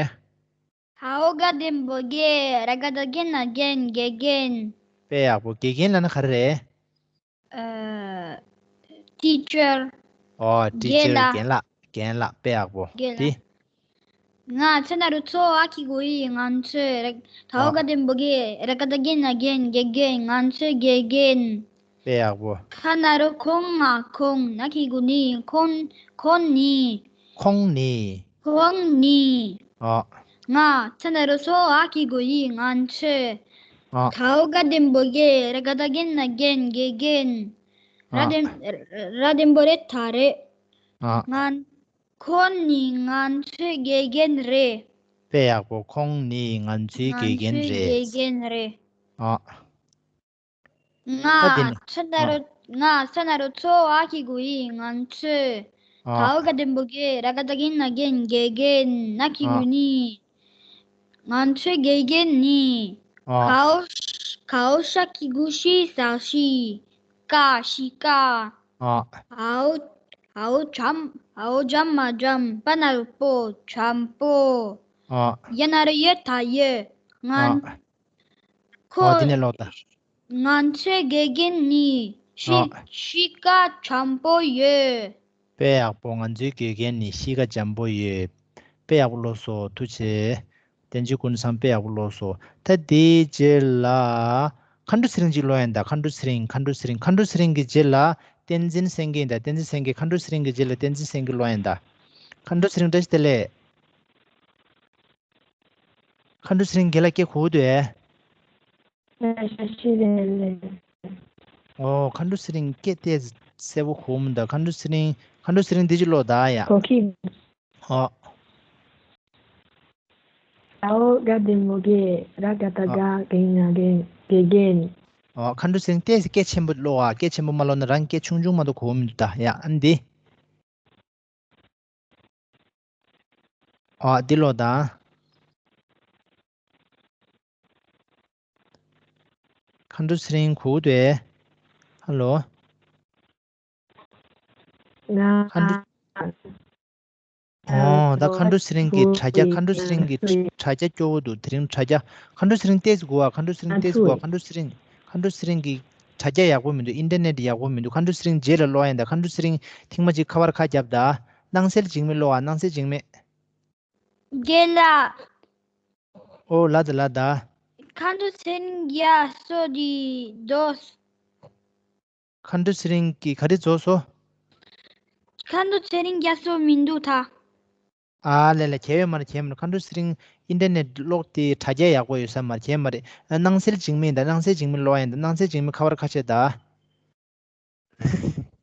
ཧའོ་ག་དེམ་བུ་གེ། ར་ག་ད་གེ་ན་རྒན། དགེ་རྒན། དཔེ་ཡག་པོ། དགེ་རྒན་ལབ་ན་ག་རེ་རེད། ཨ། ཊི་ཅར། ཨོ། ཊི་ཅར། རྒན་ལགས། རྒན་ལགས། རྒན་ལགས། དཔེ་ཡག་པོ། རྒན་ལགས། དེ། ང་ཚེ་ན་རུ་ཚོ་ཨ་ཁི་གོ་ཡི་ང་ཚོས་རེག་ཐའོ་ཨ། ག་དེམ་བུ་གེ། ར་ག་ད་གེ་ན་རྒན། དགེ་རྒན། ང་ཚོས་དགེ་རྒན། དཔེ་ཡག་པོ། ཁ་ན་རུ་ཁོང་ང་ཁོང་ན་ཁི་གུ་ནི་ཁོང་ཁོང་ནི། ཁོང་ནི། ཁོང་ནི། ཨ། ང་ཚེ་ན་རུ་སོ་ཨ་ཁི་གུ་ཡི་ང་ཚོས། ཨ། ཐའོ་ག་དེམ་བུ་གེ། ར་ག་ད་གེ་ན་རྒན། དགེ་རྒན། ཨ། ར་དེམ་ར་དེམ་བུ་རེད་ད་རེད། ཨ། ང་ཁོང་ནི་ང་ཚོའི་དགེ་རྒན་རེད། དཔེ་ཡག་པོ། ཁོང་ནི་ང་ཚོའི་དགེ་རྒན་ང་ཚོའི་རེད། དགེ་རྒན་རེད། ཨ། ང་ད་དེ་ནི་ཚེ་ན་ཨ། རུ་ང་ཚེ་ན་རུ་ཚོ་ཨ་ཁི་གུ་ཡི་ང་ཚོས། ཨ། ཐའོ་ག་དེམ་བུ་གེ། ར་ག་ད་གེ་ན་རྒན། དགེ་རྒན། ན་ཁི་ཨ། གུ་ནི། ང་ཚོའི་དགེ་རྒན་ནི། ཨ། ཁའོ་ཁའོ་ཤ་ཁི་གུ་ཤི་ས་ཤི། ཀ་ཤི་ཀ། ཨ། ཧའོ་ཧའོ་ཇམ་ཧའོ་ཇམ་མ་ཇམ་པ་ན་རུ་པོ་ཇམ་པོ། ཨ། ཡ་ན་རུ་ཡོད་ད་ཡོད། ང་ཨ། ཁོ། ཨ། དེ་ནས་ཀློག་ད། ང་ཚོའི་དགེ་རྒན་ནི་ཤི་ཨ། ཤི་ཀ་ཇམ་པོ་ཡོད། དཔེ་ཡག་པོ། ང་ཚོའི་དགེ་རྒན་ནི་ཤི་ཀ་ཇམ་པོ་ཡོད། དཔེ་ཡག་པོ་ལོས་སོ། ཐུགས་རྗེ་ཆེ། བསྟན་ཆོས་ཀུན་བཟང་དཔེ་ཡག་པོ་ལོས་སོ། ད་དེའི་རྗེས་ལ། མཁའ་འགྲོ་ཚེ་རིང་ཅིག་ཀློག་ཡིན་ད། མཁའ་འགྲོ་ཚེ་རིང་། མཁའ་འགྲོ་ཚེ་རིང་། མཁའ་འགྲོ་ཚེ་རིང་གི་རྗེས་ལ་བསྟན་འཛིན་སེང་གེ་ཡིན་ད། བསྟན་འཛིན་སེང་གེ། མཁའ་འགྲོ་ཚེ་རིང་གི་རྗེས་ལ་བསྟན་འཛིན་སེང་གེ་ཀློག་ཡིན་ད། མཁའ་འགྲོ་ཚེ་རིང་བཀྲ་ཤིས་བདེ་ལེགས། མཁའ་འགྲོ་ཚེ་རིང་རྒན་ལགས་སྐད་གོ་གི་འདུག་ཨེ། ཨོ། མཁའ་འགྲོ་ཚེ་རིང་སྐད་ཏོག་ཙམ་གསལ་པོ་གོ་མི་འདུག་མཁའ་འགྲོ་ཚེ་རིང་། མཁའ་འགྲོ་ཚེ་རིང་འདི་ཅིག་ཀློག་ད་ཡ། གོ་གི། ཨོ། ཨའོ་ག་དེམ་བུ་གེ། ར་ག་ད་ཨ། ག་གེ་ན་རྒན། དགེ་རྒན། ཨོ། མཁའ་འགྲོ་ཚེ་རིང་ཏོག་ཙམ་སྐད་ཆེན་པོ་ཀློག་ཨ། སྐད་ཆེན་པོ་མ་ཀློག་ན་རང་སྐད་ཆུང་ཆུང་མ་གཏོགས་གོ་མི་འདུག་ད་ཡ། ཨ་འདི། ཨ། འདི་ཀློག་དང་། མཁའ་འགྲོ་ཚེ་རིང་གོ་གི་འདུག་ཨེ། ཧ་ལོ། ང་། མཁའ་འགྲོ། ཨོ། ད་མཁའ་འགྲོ་ཚེ་རིང་གི་དྲ་རྒྱ། མཁའ་འགྲོ་ཚེ་རིང་གི་དྲ་རྒྱ་སྐྱོ་བོ་འདུག་དེ་རིང་དྲ་རྒྱ། མཁའ་འགྲོ་ཚེ་རིང་ཏོག་ཙམ་སྒུག་ཨ། མཁའ་འགྲོ་ཚེ་རིང་ཏོག་ཙམ་སྒུག་ཨ། མཁའ་འགྲོ་ཚེ་རིང་། མཁའ་འགྲོ་ཚེ་རིང་གི་དྲ་རྒྱ་ཡག་པོ་མི་འདུག་ཨིན་ཊར་ནེཊ་ཡག་པོ་མི་འདུག་མཁའ་འགྲོ་ཚེ་རིང་རྗེས་ལ་ཀློག་ཡིན་ད། མཁའ་འགྲོ་ཚེ་རིང་ཐེངས་མ་གཅིག་ཁ་པར་ཁ་རྒྱབ་ད། སྣང་གསལ་འཇིགས་མེད་ཀློག་ཨ། སྣང་གསལ་འཇིགས་མེད། རྒན་ལགས། ཨོ། ལ་ད་ལ་ད། མཁའ་འགྲོ་ཚེ་རིང་རྒྱ་མཚོ་འདི་རྫོགས། མཁའ་འགྲོ་ཚེ་རིང་གི་ག་རེ་རྫོགས་སོང་། མཁའ་འགྲོ་ཚེ་རིང་རྒྱ་མཚོ་མི་འདུག་ད། ཨ་ལེ་ལེ། གལ་ཡོད་མ་རེད། གལ་མ་རེད། མཁའ་འགྲོ་ཚེ་རིང་ཨིན་ཊར་ནེཊ་ཀློག་དེ་དྲ་རྒྱ་ཡག་པོ་ཡོད་ས་མ་རེད། གལ་མ་རེད། ཨ། སྣང་གསལ་འཇིགས་མེད་ད། སྣང་གསལ་འཇིགས་མེད་ཀློག་ཡིན་ད། སྣང་གསལ་འཇིགས་མེད་ཁ་པར་ཁ་ཆེ་ད།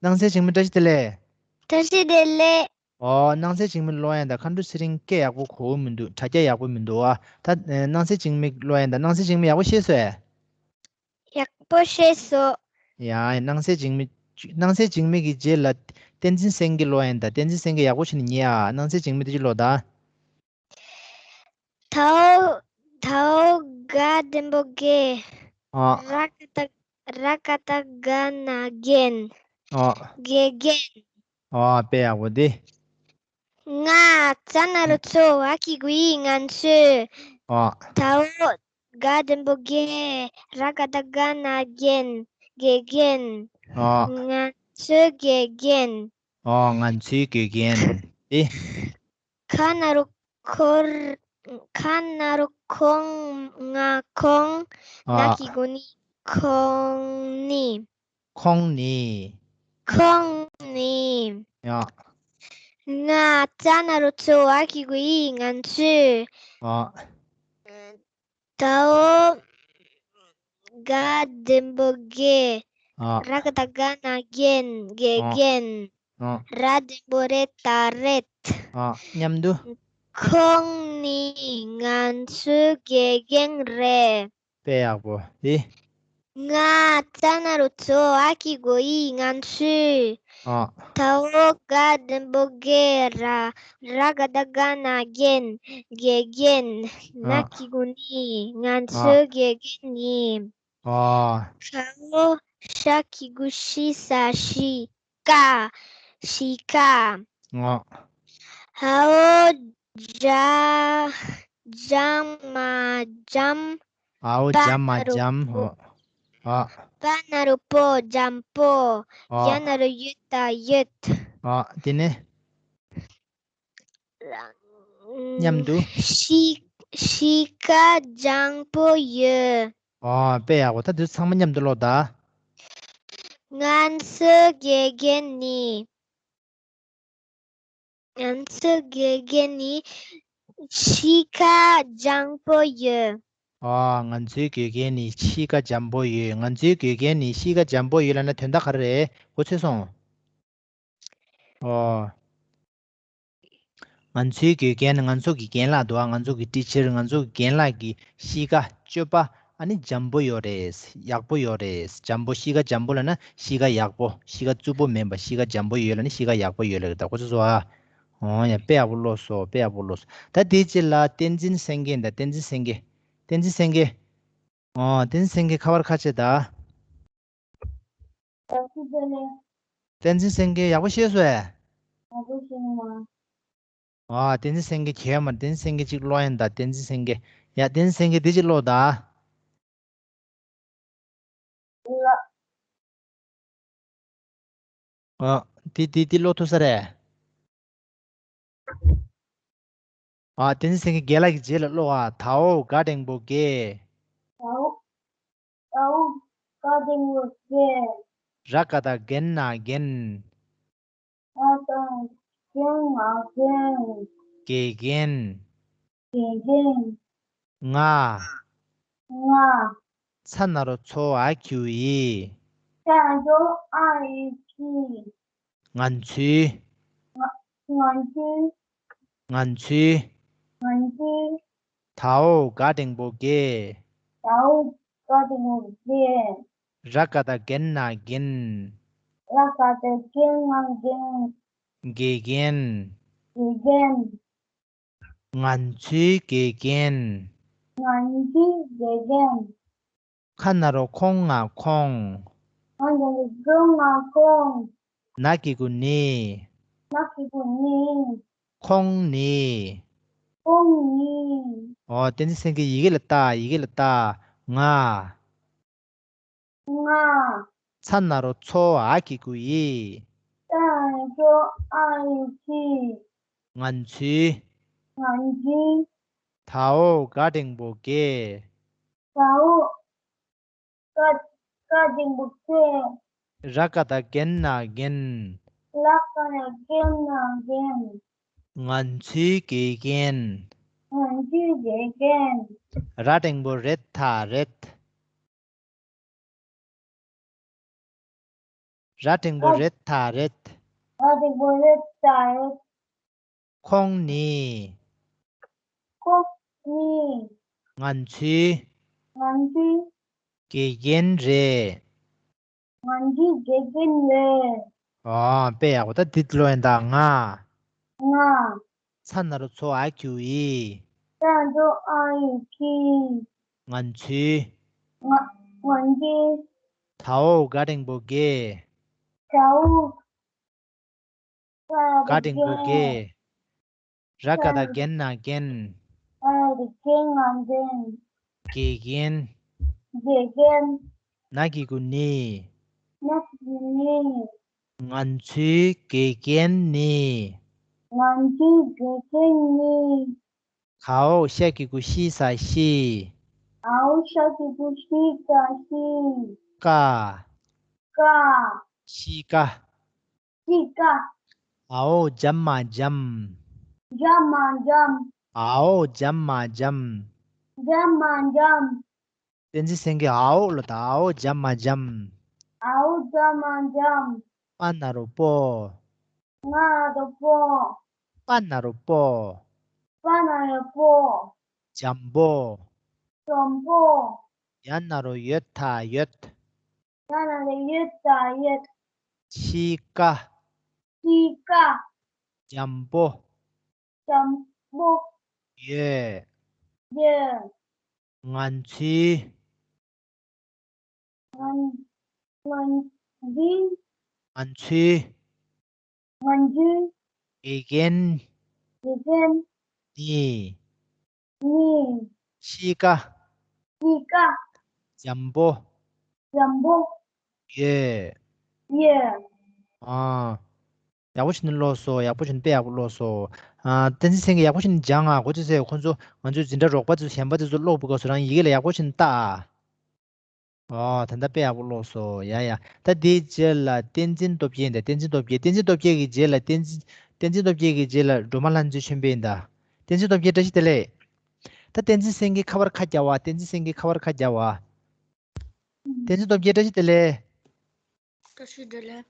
སྣང་གསལ་འཇིགས་མེད་བཀྲ་ཤིས་བདེ་ལེགས། བཀྲ་ཤིས་བདེ་ལེགས། ཨོ། སྣང་གསལ་འཇིགས་མེད་ཀློག་ཡག་དང་མཁའ་འགྲོ་ཚེ་རིང་སྐད་ཡག་པོ་གོ་གི་མི་འདུག་དྲ་རྒྱ་ཡག་པོ་མི་འདུག་ཨ། ད་ཨེ། སྣང་གསལ་འཇིགས་མེད་ཀློག་ཡག་དང་སྣང་གསལ་འཇིགས་མེད་ཡག་པོ་ཤེས་སོང་ཨེ། ཡག་པོ་ཤེས་སོང་། ཡ། སྣང་གསལ་འཇིགས་མེད། སྣང་གསལ་འཇིགས་མེད་ཀྱི་རྗེས་ལ་བསྟན་འཛིན་སེང་གེ་ཀློག་ཡག་དང་བསྟན་འཛིན་སེང་གེ་ཡག་པོ་བྱས་ནས་ཉན་ཨ། སྣང་གསལ་འཇིགས་མེད་དེ་ཅིག་ཀློག་དང་། དའོ། དའོ་དགའ་ལྡན་པོ་དགེ། ཨ། ར་ག་བཏགས། ར་ག་བཏགས་རྒ་ན་རྒན། ཨ། དགེ་རྒན། ཨ། དཔེ་ཡག་པོ་འདི། ང་ཙ་ན་རོ་ཚོ་འ་གི་གུ་འི་ང་ཚོས། ཨ། དའོ་དགའ་ལྡན་པོ་དགེ། ར་ག་བཏགས་རྒ་ན་རྒན། དགེ་རྒན། ཨ། ང་ཚོའི་དགེ་རྒན། ཨ། ང་ཚོའི་དགེ་རྒན། འདི། ཁ་ན་རོ་ཁོ། ཁ་ན་རོ་ཁོང་། ང་ཁོང་། ཨ། ན་གི་གུ་ནི་ཁོང་ནི། ཁོང་ནི། ཁོང་ནི། ཡ། ང་ཙ་ན་རོ་ཚོ་འ་གི་གུ་འི་ང་ཚོས། ཨ། དའོ་དགའ་ལྡན་པོ་དགེ། ཨ། ར་ག་བཏགས་རྒ་ན་རྒན། དགེ་ཨ། རྒན། ཨ། ར་ལྡན་པོ་རེ་ད་རེད། ཨ། མཉམ་དུ། ཁོང་ནི་ང་ཚོའི་དགེ་རྒན་རེད། དཔེ་ཡག་པོ་འདི། ང་ཙ་ན་རོ་ཚོ་འ་གི་གུ་འི་ང་ཚོས། ཨ། དའོ་དགའ་ལྡན་པོ་དགེ། ར། ར་ག་བཏགས་རྒ་ན་རྒན། དགེ་རྒན། ཨ། ན་གི་གུ་ནི་ང་ཨ། ཚོའི་དགེ་རྒན་ཡིན། ཨ། ཤ་འོ། ཤ་གི་གུ་ཤི་ས་ཤི། ཀ་ཤི་ཀ་ཨ། ཧ་འོ། ཇ། ཇ་མ་འཇམ། ཨའོ། པ་ཇ་མ་ན་རོ་འཇམ། པོ། ཨ། པ་ན་རོ་པོ། འཇམ་པོ། ཨ། ཡ་ན་རོ་ཡོ་ད་ཡོད། ཨ། དེ་ནས། མཉམ་དུ། གཤིས། གཤིས་ཀ་འཇམ་པོ་ཡོད། ཨ། དཔེ་ཡག་པོ། ད་དེ་ཚང་མ་མཉམ་དུ་ཀློག་དང་། ང་ཚོའི་དགེ་རྒན་ནི། ང་ཚོའི་དགེ་རྒན་ནི་གཤིས་ཀ་འཇམ་པོ་ཡོད། ཨ། ང་ཚོའི་དགེ་རྒན་ནི་གཤིས་ཀ་འཇམ་པོ་ཡོད། ང་ཚོའི་དགེ་རྒན་ནི་གཤིས་ཀ་འཇམ་པོ་ཡོད་ལབ་ན་དོན་དག་ག་རེ་རེད། གོ་ཚོད་སོང་། ཨོ། ང་ཚོའི་དགེ་རྒན། ང་ཚོ་གི་རྒན་ལགས་འདུག་ཨ། ང་ཚོ་གི་ཊི་ཆར། ང་ཚོ་གི་རྒན་ལགས་ཀྱི་གཤིས་ཀ་སྤྱོད་པ་ཨ་ནི་འཇམ་པོ་ཡོད་རེད། ཡག་པོ་ཡོད་རེད། འཇམ་པོ། གཤིས་ཀ་འཇམ་པོ་ལབ་ན་གཤིས་ཀ་ཡག་པོ། གཤིས་ཀ་རྩུབ་པོ་མིན་པ། གཤིས་ཀ་འཇམ་པོ་ཡོད་ལབ་ན་གཤིས་ཀ་ཡག་པོ་ཡོད་ལབ་རེད། ད་གོ་ཚོད་སོང་ཨ། ཨོ་ཡ། དཔེ་ཡག་པོ་ཀློག་སོང་། དཔེ་ཡག་པོ་ཀློག་སོང་། ད་དེའི་རྗེས་ལ་བསྟན་འཛིན་སེང་གེ་ད། བསྟན་འཛིན་སེང་གེ་བསྟན་འཛིན་སེང་གེ་ཨོ། བསྟན་འཛིན་སེང་གེ་ཁ་པར་ཁ་ཕྱེ་ད། བསྟན་འཛིན་སེང་གེ་ཡག་པོ་ཤེས་སོང་ཨེ། ཡག་པོ་ཤེས་མ། ཨ། བསྟན་འཛིན་སེང་གེ་གྱེས་མ། བསྟན་འཛིན་སེང་གེ་གཅིག་ཀློག་ཡིན་ད། བསྟན་འཛིན་སེང་གེ། ཡ། བསྟན་འཛིན་སེང་གེ་འདི་གཅིག་ཀློག་ད། ལ། ཨ། འདི་འདི་འདི་ཀློག་ཐུབ་ས་རེད། ཨ། བསྟན་འཛིན་སེང་གེ་རྒན་ལགས་ཀྱི་རྗེས་ལ་ཀློག་ཨ། དའོ་དགའ་ལྡན་པོ་དགེ། དའོ། དའོ་དགའ་ལྡན་པོ་དགེ། ར་ག་བཏགས་རྒན་ན་རྒན། ར་ག་བཏགས་རྒན་ན་རྒན། དགེ་རྒན། དགེ་རྒན། ང་། ང་། ཚ་ན་རོ་ཚོ་འ་གི་གུ་འི། ཚ་ན་རོ་ཚོ་འ་གི་གུ་འི། ང་ཚོའི། ང་། ང་ཚོའི། ང་ཚོའི། ང་ཚོའི། དའོ་དགའ་ལྡན་པོ་དགེ། དའོ་དགའ་ལྡན་པོ་དགེ། ར་ག་བཏགས་རྒན་ན་རྒན། ར་ག་བཏགས་རྒན་ན་རྒན། དགེ་རྒན། དགེ་རྒན། ང་ཚོའི་དགེ་རྒན། ང་ཚོའི་དགེ་རྒན། ཁ་ན་རོ་ཁོང་ང་ཁོང་། ཁ་ན་རོ་ཁོང་ང་ཁོང་། ན་གི་གུ་ནི། ན་གི་གུ་ནི། ཁོང་ནི། ཁོང་ནི། ཨོ། བསྟན་འཛིན་སེང་གེ་ཡི་གེ་ལ་ལྟ། ཡི་གེ་ལ་ལྟ། ང་། ང་། ཚ་ན་རོ་ཚོ་འ་གི་གུ་འི། ཚ་ན་རོ་ཚོ་འ་གི་གུ་འི། ང་ཚོའི། ང་ཚོའི། དའོ་དགའ་ལྡན་པོ་དགེ། དའོ་དགའ། དགའ་ལྡན་པོ་དགེ། ར་ག་བཏགས་རྒན་ན་རྒན། ར་ག་བཏགས་རྒན་ན་རྒན། ང་ཚོའི་དགེ་རྒན། ང་ཚོའི་དགེ་རྒན། ར་འགྲེང་བུ་རེད་ད་རེད། ར་འགྲེང་བུ་རེད་ད་རེད། ར་འགྲེང་བུ་རེད་ད་རེད། ཁོང་ནི། ཁོང་ནི། ང་ཚོའི། ང་ཚོའི། དགེ་རྒན་རེད། ང་ཚོའི་དགེ་རྒན་རེད། ཨོ། དཔེ་ཡག་པོ། ད་འདི་ཀློག་ཡིན་ད། ང་། ང་། ཚ་ན་རོ་ཚོ་ཨ་ཁྱུ་ཡི། ཚ་ན་རོ་ཚོ་ཨ་ཁྱུ་ཡི། ང་ཚོའི། ང་། ང་ཚོའི། དའོ་ག་འགྲེང་བུ་དགེ། དའོ་ག་འགྲེང་བུ་དགེ། ར་ག་བཏགས་རྒན་ན་རྒན། ར་ག་བཏགས་རྒན་ན་རྒན། དགེ་རྒན། དགེ་རྒན། ན་གི་གུ་ནི། ན་གི་གུ་ནི། ང་ཚོའི་དགེ་རྒན་ནི། ང་ཚོའི་དགེ་རྒན་ནི། གའོ་ཤ་གི་གུ་ཤི་ས་ཤི། གའོ་ཤ་གི་གུ་ཤི་ས་ཤི། ཀ། ཀ། ཤི་ཀ། ཤི་ཀ། འའོ་འཇམ་མ་འཇམ། འཇམ་མ་འཇམ། འའོ་འཇམ་མ་འཇམ། འཇམ་མ་འཇམ། བསྟན་འཛིན་སེང་གེ་འའོ་ལོ་ད། འའོ་འཇམ་མ་འཇམ། འའོ་འཇམ་མ་འཇམ། པ་ན་རོ་པོ། ང་ན་རོ་པོ། པ་ན་རོ་པོ། པ་ན་རོ་པོ། འཇམ་པོ། འཇམ་པོ། ཡ་ན་རོ་ཡོད་ད་ཡོད། ཡ་ན་རོ་ཡོད་ད་ཡོད། ཤི་ཀ། ཤི་ཀ། འཇམ་པོ། འཇམ་པོ། ཡོད། ཡོད། ང་ཚོའི། ང་། ང་ཚོའི། ང་ཚོའི། ང་ཚོའི། དགེ་རྒན། དགེ་རྒན། ནི། ནི། ཤི་ཀ། ཤི་ཀ། འཇམ་པོ། འཇམ་པོ། ཡོད། ཡོད། ཨ། ཡག་པོ་བྱས་ནས་ཀློག་སོང་། ཡག་པོ་བྱས་ནས། དཔེ་ཡག་པོ་ཀློག་སོང་། ཨ། བསྟན་འཛིན་སེང་གེ་ཡག་པོ་བྱས་ནས་སྦྱངས་ཨ། གོ་ཚོད་ཚོད། ཁོང་ཚོ་ང་ཚོའི་འཛིན་གྲྭ་རོགས་པ་ཚོ་གཞན་པ་ཚོ་ཀློག་པའི་སྐབས་སུ་རང་ཡི་གེ་ལ་ཡག་པོ་བྱས་ནས་ལྟ་ཨ། ཨོ། ད་ལྟ་དཔེ་ཡག་པོ་ཀློག་སོང་། ཡ་ཡ། ད་དེའི་རྗེས་ལ་བསྟན་འཛིན་སྟོབས་རྒྱལ་ཡིན་ད། བསྟན་འཛིན་སྟོབས་རྒྱལ། བསྟན་འཛིན་སྟོབས་རྒྱལ་གྱི་རྗེས་ལ་བསྟན་འཛིན། བསྟན་འཛིན་སྟོབས་རྒྱལ་གྱི་རྗེས་ལ་སྒྲོལ་མ་ལྷ་མཛེས་མཆོད་འཕེལ་ཡིན་ད། བསྟན་འཛིན་སྟོབས་རྒྱལ་བཀྲ་ཤིས་བདེ་ལེགས། ད་བསྟན་འཛིན་སེང་གེ་ཁ་པར་ཁ་རྒྱག་པ། བསྟན་འཛིན་སེང་གེ་ཁ་པར་ཁ་རྒྱག་པ། བསྟན་འཛིན་སྟོབས་རྒྱལ་བཀྲ་ཤིས་བདེ་ལེགས། བཀྲ་ཤིས་བདེ་ལེགས།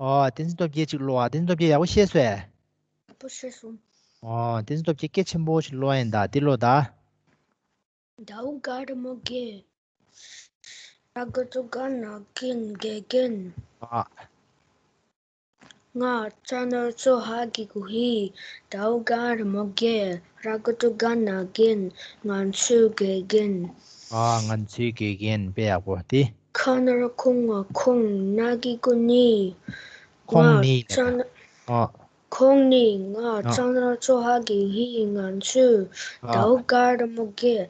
ཨོ། བསྟན་འཛིན་སྟོབས་རྒྱལ་ཅིག་ཀློག་ཨ། བསྟན་འཛིན་སྟོབས་རྒྱལ་ཡག་པོ་ཤེས་སོང་ཨེ། ཡག་པོ་ཤེས་སོང་། ཨོ། བསྟན་འཛིན་སྟོབས་རྒྱལ་སྐད་ཆེན་པོ་ཞིག་ཀློག་ཡིན་ད། འདི་ཀློག་ད། དའོ་ག་རི་མོ་དགེ། ར་ག་བཏགས་རྒ་ན་རྒན། དགེ་རྒན། ཨ། ང་ཚ་ན་རོ་ཚོ་ཧ་གི་གུ་ཧི། དའོ་ག་རི་མོ་དགེ། ར་ག་བཏགས་རྒ་ན་རྒན། ང་ཚོའི་དགེ་རྒན། ཨ། ང་ཚོའི་དགེ་རྒན། དཔེ་ཡག་པོ་དེ། ཁ་ན་རོ་ཁོ་ང་ཁོང་། ན་གི་གུ་ནི། ཁོང་ནི། ང་ཚ་ན། ཨ། ཁོང་ནི། ང་ཨ། ཚ་ན་རོ་ཚོ་ཧ་གི་གུ་ཧི། ང་ཚོའི། ཨ། དའོ་ག་རི་མོ་དགེ།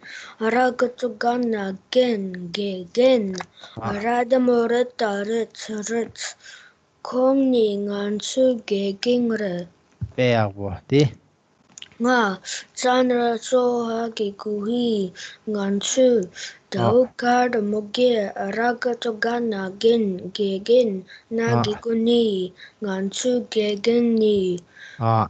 ར་ག་བཏགས་རྒ་ན་རྒན། དགེ་རྒན། ཨ། ར་ག་བཏགས་རྒ་ན་རྒན། རེད་ད་རེད། རེད། ཁོང་ནི་ང་ཚོའི་དགེ་རྒན་རེད། དཔེ་ཡག་པོ་དེ། ང་ཚ་ན་རོ་ཚོ་ཧ་གི་གུ་ཧི། ང་ཚོའི། ཨ། དའོ་ག་རི་མོ་དགེ། ར་ག་བཏགས་རྒ་ན་རྒན། དགེ་རྒན། ན་ཨ། གི་གུ་ནི། ང་ཚོའི་དགེ་རྒན་ནི། ཨ།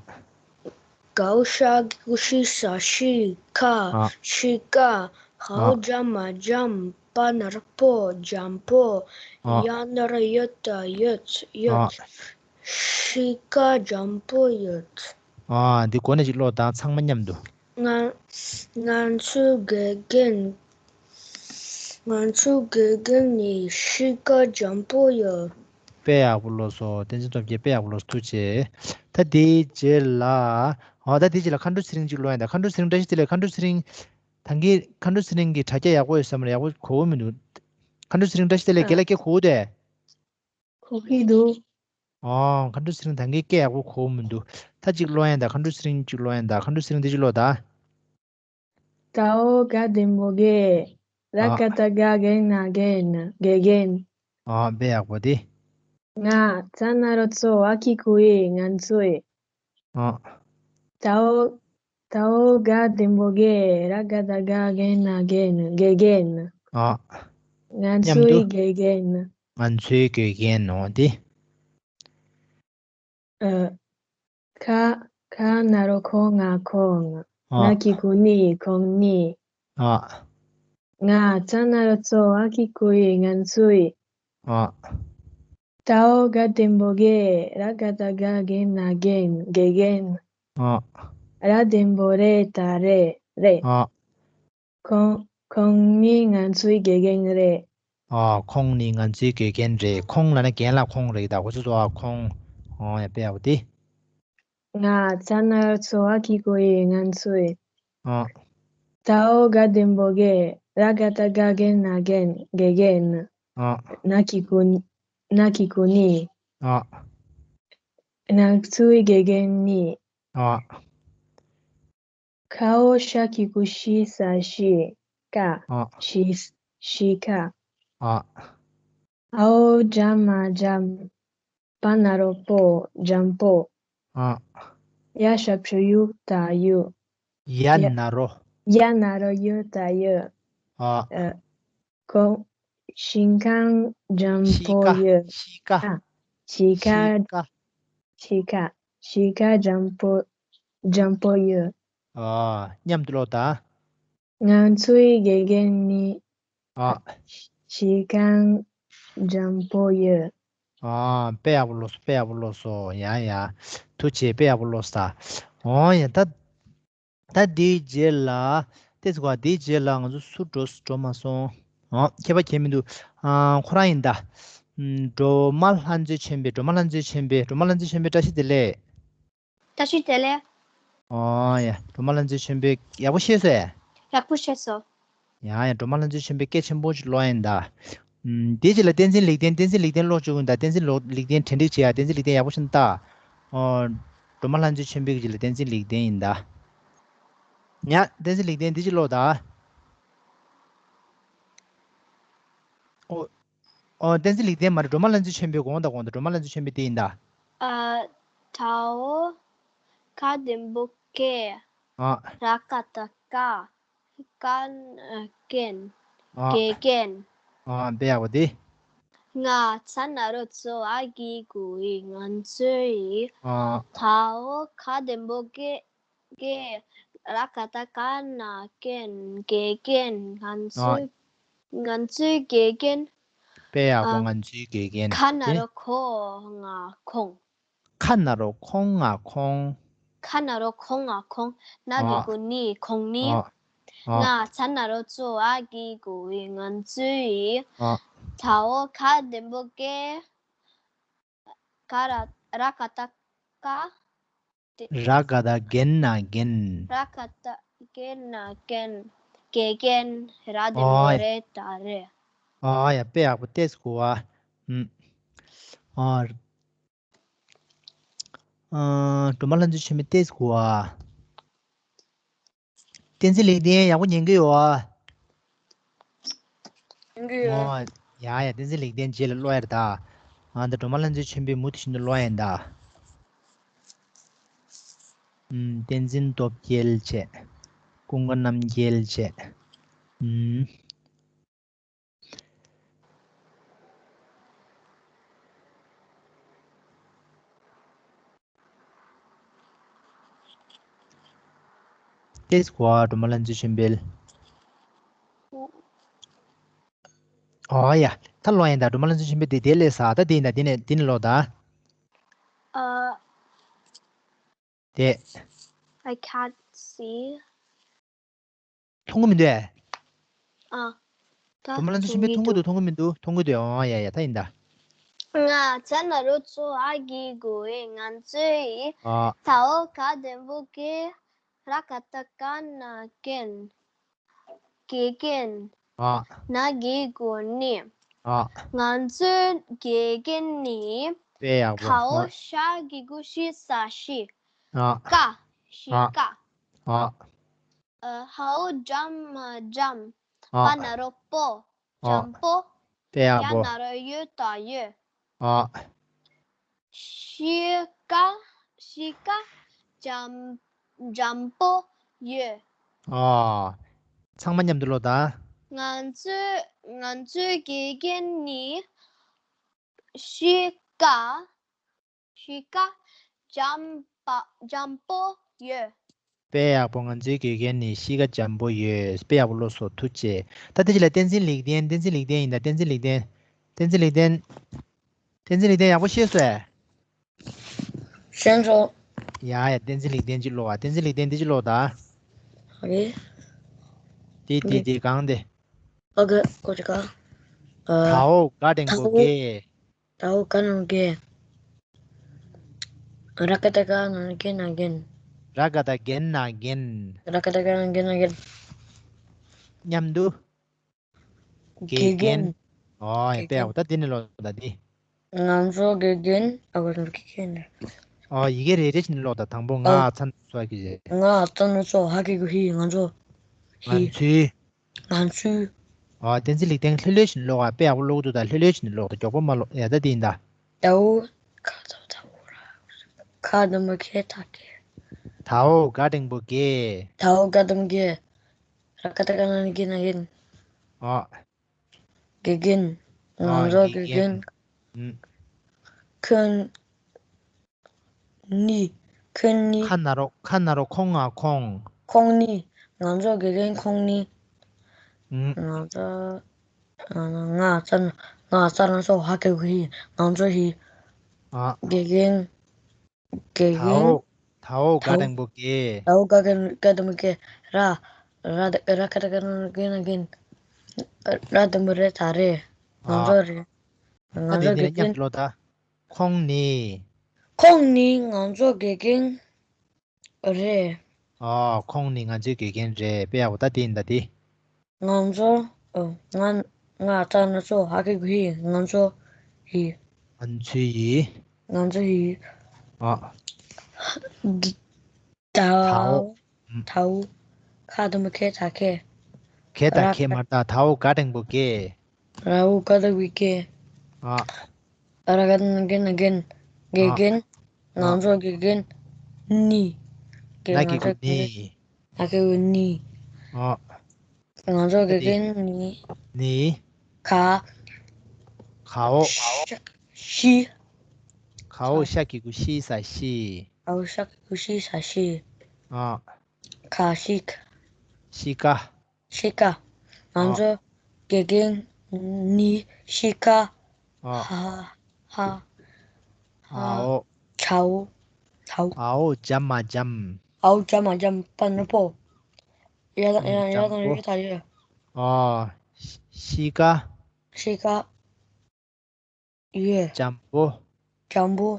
གའོ་ཤ་གི་གུ་ཤི་ས་ཤི། ཁ། ཨ། ཤི་ཀ། འའོ་ཨ། འཇམ་མ་འཇམ། པ་ན་རོ་པོ། འཇམ་པོ། ཨ། ཡ་ན་རོ་ཡོད་ད་ཡོད། ཡོད། ཨ། ཤི་ཀ་འཇམ་པོ་ཡོད། ཨ། འདི་གོ་ནས་ཅིག་ཀློག་དང་། ཚང་མ་མཉམ་དུ། ང་། ང་ཚོའི་དགེ་རྒན། ང་ཚོའི་དགེ་རྒན་ནི་ཤི་ཀ་འཇམ་པོ་ཡོད། དཔེ་ཡག་པོ་ཀློག་སོང་། བསྟན་འཛིན་སྟོབས་རྒྱལ། དཔེ་ཡག་པོ་ཀློག་སོང་། ཐུགས་རྗེ་ཆེ། ད་དེའི་རྗེས་ལ། ཨོ། ད་དེའི་རྗེས་ལ་མཁའ་འགྲོ་ཚེ་རིང་ཅིག་ཀློག་ཡིན་ད། མཁའ་འགྲོ་ཚེ་རིང་བཀྲ་ཤིས་བདེ་ལེགས། མཁའ་འགྲོ་ཚེ་རིང་། ད་གིན་མཁའ་འགྲོ་ཚེ་རིང་གི་དྲ་རྒྱ་ཡག་པོ་ཡོད་བསམ་རེད། ཡག་པོ་གོ་གི་མི་འདུག་མཁའ་འགྲོ་ཚེ་རིང་བཀྲ་ཤིས་བདེ་ལེགས། རྒན་ལགས་སྐད་གོ་གི་འདུག་གས། གོ་གི་འདུག་ཨོ། མཁའ་འགྲོ་ཚེ་རིང་ད་གིན་སྐད་ཡག་པོ་གོ་གི་མི་འདུག་ད་ཅིག་ཀློག་ཡིན་ད། མཁའ་འགྲོ་ཚེ་རིང་ཅིག་ཀློག་ཡིན་ད། མཁའ་འགྲོ་ཚེ་རིང་འདི་ཅིག་ཀློག་ད། དའོ་ག་འགྲེང་བུ་དགེ། ར་ཨ། ག་བཏགས་རྒ་རྒན་ན་རྒན། དགེ་རྒན། ཨ། དཔེ་ཡག་པོ་དེ། ང་ཚ་ན་རོ་ཚོ་ཨ་ཁི་ཁུ་ཡི། ང་ཚོའི། ཨ། དའོ། དའོ་ག་འགྲེང་བུ་དགེ། ར་ག་བཏགས་རྒ་རྒན་ན་རྒན། དགེ་རྒན། ཨ། ང་མཉམ་དུ། ཚོའི་དགེ་རྒན། ང་ཚོའི་དགེ་རྒན་ནོ་དེ། ཨ། ཁ། ཁ་ན་རོ་ཁོ་ང་ཁོང་། ཨ། ན་གི་གུ་ནི། ཁོང་ནི། ཨ། ང་ཚ་ན་རོ་ཚོ་ཨ་ཁི་ཁུ་ཡི། ང་ཚོའི། ཨ། དའོ་ག་འགྲེང་བུ་དགེ། ར་ག་བཏགས་རྒ་རྒན་ན་རྒན། དགེ་རྒན། ཨ། ར་འདོན་པོ་རེད་ད་རེད་རེད། ཨ། ཁོང་ཁོང་ནི་ང་ཚོའི་དགེ་རྒན་རེད། ཨ། ཁོང་ནི་ང་ཚོའི་དགེ་རྒན་རེད། ཁོང་ལབ་ན་རྒན་ལགས་ཁོང་རེད་ད། ཁོ་ཚོ་ཚོ་ཨ་ཁོང་། ཨོ་ཡ་དཔེ་ཡག་པོ་དེ། ང་ཚ་ན་རོ་ཚོ་ཨ་ཀི་ཀོ་ཡི་ང་ཚོའི། ཨ། ཐའོ་ག་འདོན་པོ་གེ་ར་ག་ད་ག་རྒན་ན་རྒན་དགེ་རྒན། ཨ། ན་ཀི་ཀོ་ན་ཀི་ཀོ་ནི། ཨ། ང་ཚོའི་དགེ་རྒན་ནི། ཨ། ཁའོ་ཤ་ཀི་ཀོ་ཤི་ས་ཤི་ཀ་ཨ། ཤི་ཤི་ཀ། ཨ། ཨའོ་འཇམ་མ་འཇམ། པ་ན་རོ་པོ་འཇམ་པོ། ཨ། ཡ་ཞབས་ཀྱུ་ཡུ་ད་ཡུ། ཡ་ན་རོ། ཡ་ན་རོ་ཡུ་ད་ཡུ། ཨ། ཨ། ཁོ་ཤིང་ཁང་འཇམ་ཤི་པོ་ཀ་ཡོད། ཤི་ཀ་ཨ། ཤི་ཀ་ཤི་ཀ་ཤི་ཀ་ཤི་ཀ་འཇམ་པོ་འཇམ་པོ་ཡོད། ཨ། མཉམ་དུ་ཀློག་ད། ང་ཚོའི་དགེ་རྒན་ནི། ཨ། ཤི་ཁང་འཇམ་པོ་ཡོད། ཨ། དཔེ་ཡག་པོ་ཀློག་སོང་། དཔེ་ཡག་པོ་ཀློག་སོང་། ཡ་ཡ། ཐུགས་རྗེ་ཆེ། དཔེ་ཡག་པོ་ཀློག་སོང་། ཨོ་ཡ་ད། ད་དེའི་རྗེས་ལ། དེ་ཚོ་ག་དེའི་རྗེས་ལ་ང་ཚོ་སུ་འགྲོ་འགྲོ་མ་སོང་། ཨོ་ཁྱད་པར་གང་ཡང་མི་འདུག་ཨ། ཁོ་རང་ཡིན་ད། ཨམ། སྒྲོལ་མ་ལྷ་མཛེས་ཆོས་འཕེལ། སྒྲོལ་མ་ལྷ་མཛེས་ཆོས་འཕེལ། སྒྲོལ་མ་ལྷ་མཛེས་ཆོས་འཕེལ་བཀྲ་ཤིས་བདེ་ལེགས། བཀྲ་ཤིས་བདེ་ལེགས། ཨོ་ཡ། སྒྲོལ་མ་ལྷ་མཛེས་ཆོས་འཕེལ་ཡག་པོ་ཤེས་སོང་ཨེ། ཡག་པོ་ཤེས་སོང་། ཡ་ཡ། སྒྲོལ་མ་ལྷ་མཛེས་ཆོས་འཕེལ་སྐད་ཆེན་པོ་ཞིག་ཀློག་ཡིན་ད། ཨམ། དེའི་རྗེས་ལ་བསྟན་འཛིན་ལེགས་ལྡན། བསྟན་འཛིན་ལེགས་ལྡན་ཀློག་བཅུག་ཡིན་ད། བསྟན་འཛིན་ལོ་ལེགས་ལྡན་གྲ་སྒྲིག་བྱེད་ཡ། བསྟན་འཛིན་ལེགས་ལྡན་ཡག་པོ་ཞིག་ལྟ། ཨོ། སྒྲོལ་མ་ལྷ་མཛེས་ཆོས་འཕེལ་གྱི་རྗེས་ལ་བསྟན་འཛིན་ལེགས་ལྡན་ཡིན་ད། ཡ། བསྟན་འཛིན་ལེགས་ལྡན་འདི་ཅིག་ཀློག་ད། ཨོ། ཨོ། བསྟན་འཛིན་ལེགས་ལྡན་མ་རེད། སྒྲོལ་མ་ལྷ་མཛེས་ཆོས་འཕེལ། དགོངས་དག་དགོངས་དག་སྒྲོལ་མ་ལྷ་མཛེས་ཆོས་འཕེལ་དེ་ཡིན་ད། ཨ། ཐའོ་ག་འདོན་པོ་གེ། ཨ། ར་ག་བཏགས་ག་ཀ་ན་རྐན། ཨ། དགེ་རྒན། ཨ། དཔེ་ཡག་པོ་དེ། ང་ཚ་ན་རོ་ཚོ་ཨ་གི་གུ་ཡི་ང་ཚོའི། ཨ། ཐའོ་ག་འདོན་པོ་གེ། གེ། ར་ག་བཏགས་ག་ན་རྐན། དགེ་རྒན། ང་ཚོའི། ང་ཚོའི་དགེ་རྒན། དཔེ་ཡག་པོ། ཨ། ང་ཚོའི་དགེ་རྒན། ཁ་ན་རོ་ཁོ་ང་ཁོང་། ཁ་ན་རོ་ཁོ་ང་ཁོང་། ཁ་ན་རོ་ཁོ་ང་ཁོང་། ན་གི་གུ་ནི། ཁོང་ནི། ང་ཚ་ན་རོ་ཚོ་ཨ་གི་གུ་ཡི་ང་ཚོའི། ཐའོ་ག་འདོན་པོ་གེ། ག་ར་ར་ག་བཏགས་ག་ར་ག་བཏགས་རྒན་ན་རྒན། ར་ག་བཏགས་རྒན་ན་རྒན། དགེ་རྒན། ར་འདོན་པོ་ཨོ་རེད་ད་རེད། ཨ་ཡ། དཔེ་ཡག་པོ་ཏོག་ཙམ་གོ་བ། ཨ། ཨ། སྒྲོལ་མ་ལྷ་མཛེས་ཆོས་འཕེལ་ཏོག་ཙམ་གོ་བ། བསྟན་འཛིན་ལེགས་ལྡན་ཡག་པོ་ཉན་གི་ཡོད་ཨ། ཉན་གི་ཡོད། ཨོ། ཡ་ཡ། བསྟན་འཛིན་ལེགས་ལྡན་རྗེས་ལ་ཀློག་ཡ་རེད་ད། ཨ། ད་སྒྲོལ་མ་ལྷ་མཛེས་ཆོས་འཕེལ་མུ་མཐུད་བཞིན་དུ་ཀློག་ཡ་ཡིན་ད། ཨུམ། བསྟན་འཛིན་སྟོབས་རྒྱལ་བྱས། ཀུན་དགའ་རྣམ་རྒྱལ་བྱས། ཨུམ། ཏོག་ཙམ་གོ་བ། སྒྲོལ་མ་ལྷ་མཛེས་ཆོས་འཕེལ། ཨོ་ཡ། ད་ཀློག་ཡིན་ད། སྒྲོལ་མ་ལྷ་མཛེས་ཆོས་འཕེལ་དེ་དེ་ལས་ས་ད་དེ་ཡིན་ད། དེ་ནས་དེ་ནས་ཀློག་ད། ཨ། དེ། I can't see. མཐོང་གི་མི་འདུག་ཨ། ཨ། ད་སྒྲོལ་མ་ལྷ་མཛེས་ཆོས་འཕེལ་མཐོང་གི་འདུག་མཐོང་གི་མི་འདུག་མཐོང་གི་འདུག་ཨོ་ཡ་ཡ། ད་ཡིན་ད། ང་ཚ་ན་རོ་ཚོ་ཨ་གི་གུ་ཡི་ང་ཚོའི། ཨ། ཐའོ་ག་འདོན་པོ་གེ། ར་ག་བཏགས་རྒ་ན་རྒན། དགེ་རྒན། ཨ། ན་གི་གུ་ནི། ཨ། ང་ཚོའི་དགེ་རྒན་ནི། དཔེ་ཡག་པོ། ཐའོ་ཨ། ཤ་གི་གུ་ཤི་ས་ཤི། ཨ། ཀ་ཤི་ཨ། ཀ་ཨ། ཨ། ཧའོ་འཇམ་མ་འཇམ། ཨ། པ་ན་རོ་པོ། ཨ། འཇམ་པོ། དཔེ་ཡག་པོ། ཡ་ན་རོ་ཡོ་ད་ཡོད། ཨ། ཤི་ཀ་ཤི་ཀ་འཇམ་འཇམ་པོ་ཡོད། ཨ། ཚང་མ་མཉམ་དུ་ཀློག་དང་། ང་ཚོའི་ང་ཚོའི་དགེ་རྒན་ནི་ཤི་ཀ་ཤི་ཀ་འཇམ་པ་འཇམ་པོ་ཡོད། དཔེ་ཡག་པོ། ང་ཚོའི་དགེ་རྒན་ནི་ཤི་ཀ་འཇམ་པོ་ཡོད། དཔེ་ཡག་པོ་ཀློག་སོང་། ཐུགས་རྗེ་ཆེ། ད་དེ་རྗེས་ལ་བསྟན་འཛིན་ལེགས་ལྡན། བསྟན་འཛིན་ལེགས་ལྡན་ཡིན་ད། བསྟན་འཛིན་ལེགས་ལྡན། བསྟན་འཛིན་ལེགས་ལྡན། བསྟན་འཛིན་ལེགས་ལྡན་ཡག་པོ་ཤེས་སོང་ངས། ཤེས་སོང་། ཡ་ཡ། བསྟན་འཛིན་ལེགས་ལྡན་གཅིག་ཀློག་ཨ། བསྟན་འཛིན་ལེགས་ལྡན་འདི་གཅིག་ཀློག་ད། ཨོ་ཀེ། དེ་དེ་དེ་གང་དེ། ཨོ་ཀེ། ཀོ་ཅི་ཀ། ཨ། དའོ་ག་འགྲེང་བུ་དའོ་དགེ། དའོ་ག་འགྲེང་བུ་དགེ། ར་ག་བཏགས་རྒ་ན་འགྲེང་ན་རྒན། ར་ག་བཏགས་རྒན་ན་རྒན། ར་ག་བཏགས་རྒ་ན་འགྲེང་ན་རྒན། མཉམ་དུ། དགེ་དགེ་རྒན། རྒན། ཨོ་ཡ། དགེ་དཔེ་ཡག་རྒན། པོ། ད་འདི་ནས་ཀློག་ད་འདི། ང་ཚོ་དགེ་རྒན། ཨ། ང་ཚོ་དགེ་རྒན། ཨོ། ཡི་གེ་རེ་རེ་བཞིན་ཀློག་ད། དང་པོ་ང་ཨ། ཚ་ན་ཚོ་ཧ་གི་རེད། ང་ཚ་ན་ཚོ་ཧ་གི་གུ་ཧི། ང་ཚོ། ཧི། ང་ཚོའི། ང་ཚོའི། ཨོ། བསྟན་འཛིན་ལེགས་ལྡན་ལྷོད་ལྷོད་བཞིན་ཀློག་ཨ། དཔེ་ཡག་པོ་ཀློག་འདུག་ད་ལྷོད་ལྷོད་བཞིན་ཀློག་ད། མགྱོགས་པོ་མ་ཀློག་ཡ། ད་འདི་ཡིན་ད། དའོ་ག་ཚ་དའོ་ར། ག་འགྲེང་བུ་གེ་ད་གེ། དའོ་ག་འགྲེང་བུ་དགེ། དའོ་ག་འགྲེང་བུ་དགེ། ར་ག་བཏགས་རྒ་ན་འགྲེང་ན་རྒན། ཨོ། དགེ་རྒན། ཨོ། ང་ཚོ་དགེ་དགེ་རྒན། རྒན། ཨུམ། ཁོང་ནི། ཁོང་ནི། ཁ་ན་རོ། ཁ་ན་རོ། ཁོང་ང་ཁོང་། ཁོང་ནི། ང་ཚོ་དགེ་རྒན་ཁོང་ནི། ཨུམ། ང་ཚོ། ང་ཚ་ན། ང་ཚ་ན་ཚོ་ཧ་གི་གུ་ཧི། ང་ཚོ་ཧི། ཨ། དགེ་རྒན། དགེ་རྒན། དའོ། དའོ་ག་དའོ། འགྲེང་བུ་དགེ། དའོ་ག་འགྲེང་བུ་དགེ། ར། ར་ར་ག་བཏགས་རྒ་ན་རྒན་ན་རྒན། ར་འགྲེང་བུ་རེ་ད་རེད། ང་ཨ། ཚོ་རེད། ད་ང་དེ་ཚོ་དེ་དགེ་ལ་མཉམ་རྒན། དུ་ཀློག་ད། ཁོང་ནི། ཁོང་ནི་ང་ཚོ་དགེ་རྒན་རེད། ཨ། ཁོང་ནི་ང་ཚོའི་དགེ་རྒན་རེད། དཔེ་ཡག་པོ། ད་དེ་ཡིན་ད་དེ། ང་ཚོ། ཨ། ང་། ང་ཚ་ན་ཚོ་ཧ་གི་གུ་ཧི། ང་ཚོ་ཧི། ང་ཚོའི་ཡི། ང་ཚོ་ཧི། ཨ། དའོ། དའོ། ཨུམ། དའོ། ག་འགྲེང་བུ་གེ་ད་གེ། གེ་ད་ར་གེ་ག་མ་རེད་ད། དའོ་ག་འགྲེང་བུ་དགེ། རའོ་ག་འགྲེང་བུ་གེ། ཨ། ར་ག་བཏགས་རྒ་ན་འགྲེང་ན་རྒན། དགེ་ཨ། རྒན། ང་ཨ། ཚོ་དགེ་རྒན་ནི། ན་གི་གུ་ནི། ན་གི་གུ་ནི། ཨ། ང་ཚོ་དགེ་རྒན་ནི། ནི། ག། གའོ། ཤ། ཤི། གའོ་ཤ་གི་གུ་ཤི་ས་ཤི། གའོ་ཤ་གི་གུ་ཤི་ས་ཤི། ཨ། ག་ཤི་ཀ། ཤི་ཀ། ཤི་ཀ། ང་ཨ། ཚོ་དགེ་རྒན་ནི་ཤི་ཀ། ཨ། ཧ། ཧ། ཧ། ཨའོ། ཆའོ། ཆའོ། ཨའོ་འཇམ་མ་འཇམ། ཨའོ་འཇམ་མ་འཇམ། པ་ནུ་པོ། ཡ་དང་ཡ། ཡ་དང་ཡོད་ད་ཡོད། ཨ། ཤི་ཀ། ཤི་ཀ། ཡོད། འཇམ་པོ། འཇམ་པོ།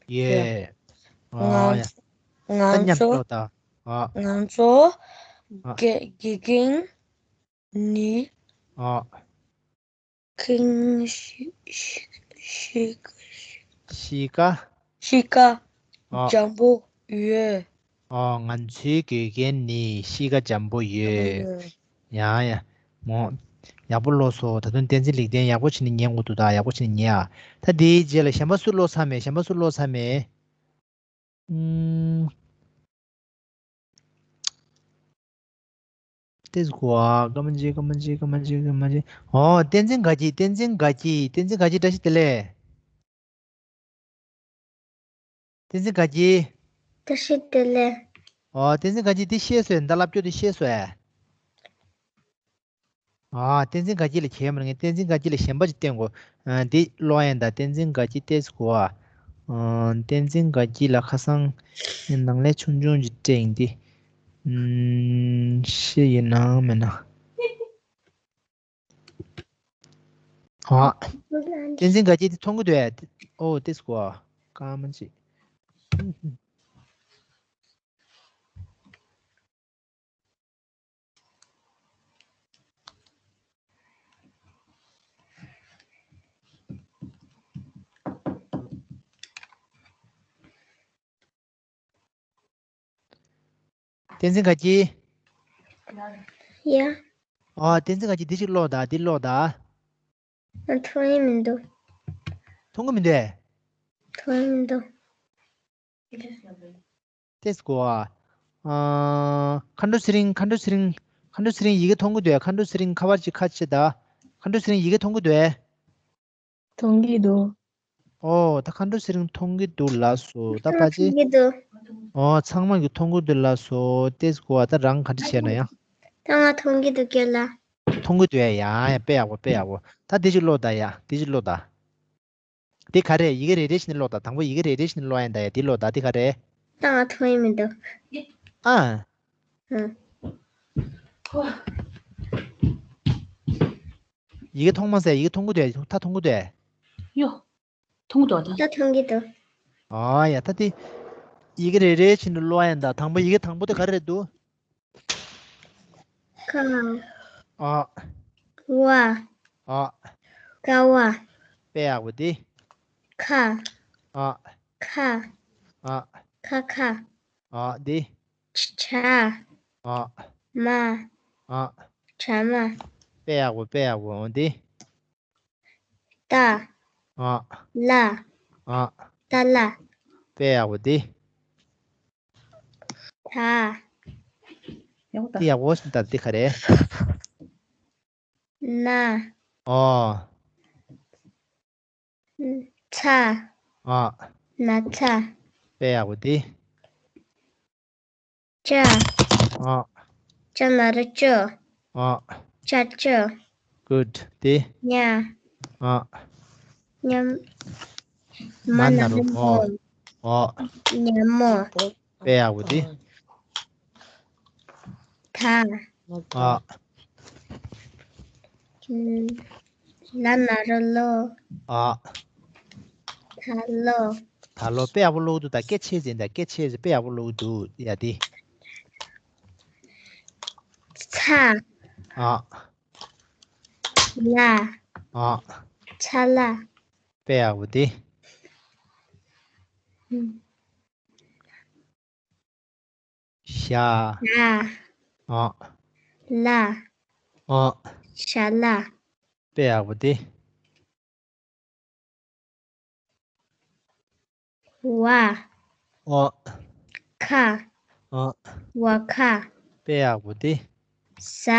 ཡོད། ཡོད། ཨ་ཡ། ང་ད་མཉམ་ཚོ། ཀློག་ད། ཨ། ང་ཚོ། ཨ། དགེ་དགེ་རྒན་ནི། ཨ། ཁིང་ཤི་ཤི་ཤི་ཤི་ཀ། ཤི་ཀ། ཨ། འཇམ་པོ་ཡོད། ཨོ། ང་ཚོའི་དགེ་རྒན་ནི་གཤིས་ཀ་འཇམ་པོ་ཡོད། ཡང་ཡང་། མོ། ཡག་པོ་ཀློག་སོང་། ད་དུང་བསྟན་འཛིན་ལེགས་ལྡན་ཡག་པོ་བྱས་ནས་ཉན་དགོས་འདུག་ད་ཡག་པོ་བྱས་ནས་ཉན་ཨ། ད་དེའི་རྗེས་ལ་གཞན་པ་སུ་ཀློག་ཚར་མེད། གཞན་པ་སུ་ཀློག་ཚར་མེད། ཨུམ། ཏེས་གོ་ཨ། ཀ་མ་ཅི་ཀ་མ་ཅི་ཀ་མ་ཅི་ཀ་མ་ཅི། ཨོ། བསྟན་འཛིན་དགའ་སྐྱིད། བསྟན་འཛིན་དགའ་སྐྱིད། བསྟན་འཛིན་དགའ་སྐྱིད། བཀྲ་ཤིས་བདེ་ལེགས། བསྟན་འཛིན་དགའ་སྐྱིད། བཀྲ་ཤིས་བདེ་ལེགས། ཨོ། བསྟན་འཛིན་དགའ་སྐྱིད་འདི་ཤེས་སོང་། ད་ལབ་སྐྱོ་འདི་ཤེས་སོང་ཨེ། ཨ། བསྟན་འཛིན་དགའ་སྐྱིད་ལ་ཁྱད་མ་རེད། བསྟན་འཛིན་དགའ་སྐྱིད་ལ་གཞན་པ་ཅིག་བསྟན་དགོས། ཨ། འདི་ཀློག་ཡིན་ད། བསྟན་འཛིན་དགའ་སྐྱིད་ཏེས་གོ་ཨ། བསྟན་འཛིན་དགའ་སྐྱིད་ལ་ཁ་སང་ནང་ལས་ཆུང་ཆུང་ཅིག་སྤྲད་ཡིན་འདི། ཤེས་ཡིན་ནམ་མེད་ན། ཨ། བསྟན་འཛིན་དགའ་སྐྱིད་འདི་མཐོང་གི་འདུག་ཨེ། ཨོ། ཏེས་གོ་ཨ། སྐར་མ་ཅིག་བསྟན་འཛིན་དགའ་སྐྱིད། ཡ། ཨ། བསྟན་འཛིན་དགའ་སྐྱིད་འདི་ཅིག་ཀློག་ད། འདི་ཀློག་ད། ང་མཐོང་ཡི་མི་འདུག་མཐོང་གི་མི་འདུག་ཨེ། མཐོང་ཡི་མི་འདུག་ཏེས་གོ་ཨ། ཨ། མཁའ་འགྲོ་ཚེ་རིང་། མཁའ་འགྲོ་ཚེ་རིང་། མཁའ་འགྲོ་ཚེ་རིང་ཡི་གེ་མཐོང་གི་འདུག་ཨེ། མཁའ་འགྲོ་ཚེ་རིང་ཁ་པར་ཅིག་ཁ་ཕྱེ་ད། མཁའ་འགྲོ་ཚེ་རིང་ཡི་གེ་མཐོང་གི་འདུག་ཨེ། མཐོང་གི་འདུག་ཨོ། ད་མཁའ་འགྲོ་ཚེ་རིང་མཐོང་གི་འདུག་ལགས་སོ། ད་ཚང་མ་ཕལ་ཆེར། མཐོང་གི་འདུག་ཨོ། ཚང་མ་གིས་མཐོང་གི་འདུག་ལགས་སོ། ཏེས་གོ་ཨ། ད་རང་ག་འདྲ་བྱས་ན་ཡང་། ད་ང་མཐོང་གི་འདུག་རྒན་ལགས། མཐོང་གི་འདུག་ཨེ། ཡ་ཡ། དཔེ་ཡག་པོ། དཔེ་ཡག་པོ། ད་འདི་ཅིག་ཀློག་ད་ཡ། འདི་ཅིག་ཀློག་ད། འདི་ག་རེ། ཡི་གེ་རེ་རེ་བཞིན་ཀློག་ད། དང་པོ་ཡི་གེ་རེ་རེ་བཞིན་ཀློག་ཡིན་ད་ཡ། འདི་ཀློག་ད། འདི་ག་རེ། ད་ང་མཐོང་ཡི་མི་འདུག་ཨ། ཨ། ཡི་གེ་མཐོང་མ་ཟེར། ཡི་གེ་མཐོང་གི་འདུག་ད་མཐོང་གི་འདུག་ཡོ། མཐོང་གི་འདུག་ད། ད་མཐོང་གི་འདུག་ཨ་ཡ། ད་དེ་ཡི་གེ་རེ་རེ་བཞིན་དུ་ཀློག་ཡ་ཡིན་ད། དང་པོ་ཡི་གེ་དང་པོ་དེ་ག་རེ་རེད་འདུག་ཁ། ཨ། བ། ཨ། ཀ་བ། དཔེ་ཡག་པོ་འདི། ཁ། ཨ། ཁ། ཨ། ཁ་ཁ། ཨ། འདི། ཇ། ཨ། མ། ཨ། ཇ་མ། དཔེ་ཡག་པོ། དཔེ་ཡག་པོ། འོ་འདི། ཏ། ཨ། ལ། ཨ། ཏ་ལ། དཔེ་ཡག་པོ་འདི། ད། ཡག་པོ་ད། འདི་ཡག་པོ་ཞིག་ད། འདི་ག་རེ། ན། ཨོ། ཚ། ཨ། ན་ཚ། དཔེ་ཡག་པོ་འདི། ཅ། ཨ། ཅ་ན་རོ་ཅོ། ཨ། ཅ་ཅོ། Good. འདི། ཉ། ཨ། ཉམ། མ་ན་རོ་མོ། ཨ། ཉ་མོ། དཔེ་ཡག་པོ་འདི། ད། ཨ། ལ་ན་རོ་ལོ། ཨ། ད་ལོ། ད་ལོ། དཔེ་ཡག་པོ་ཀློག་འདུག་ད། སྐད་ཆེ་ཙམ་ད། སྐད་ཆེ་ཙམ། དཔེ་ཡག་པོ་ཀློག་འདུག་ཡ་འདི། ཚ། ཨ། ལ། ཨ། ཚ་ལ། དཔེ་ཡག་པོ་འདི། ཨུམ། ཞ། ལ། ཨ། ལ། ཨ། ཞ་ལ། དཔེ་ཡག་པོ་འདི། བ། ཨ། ཁ། ཨ། བ་ཁ། དཔེ་ཡག་པོ་འདི། ཟ།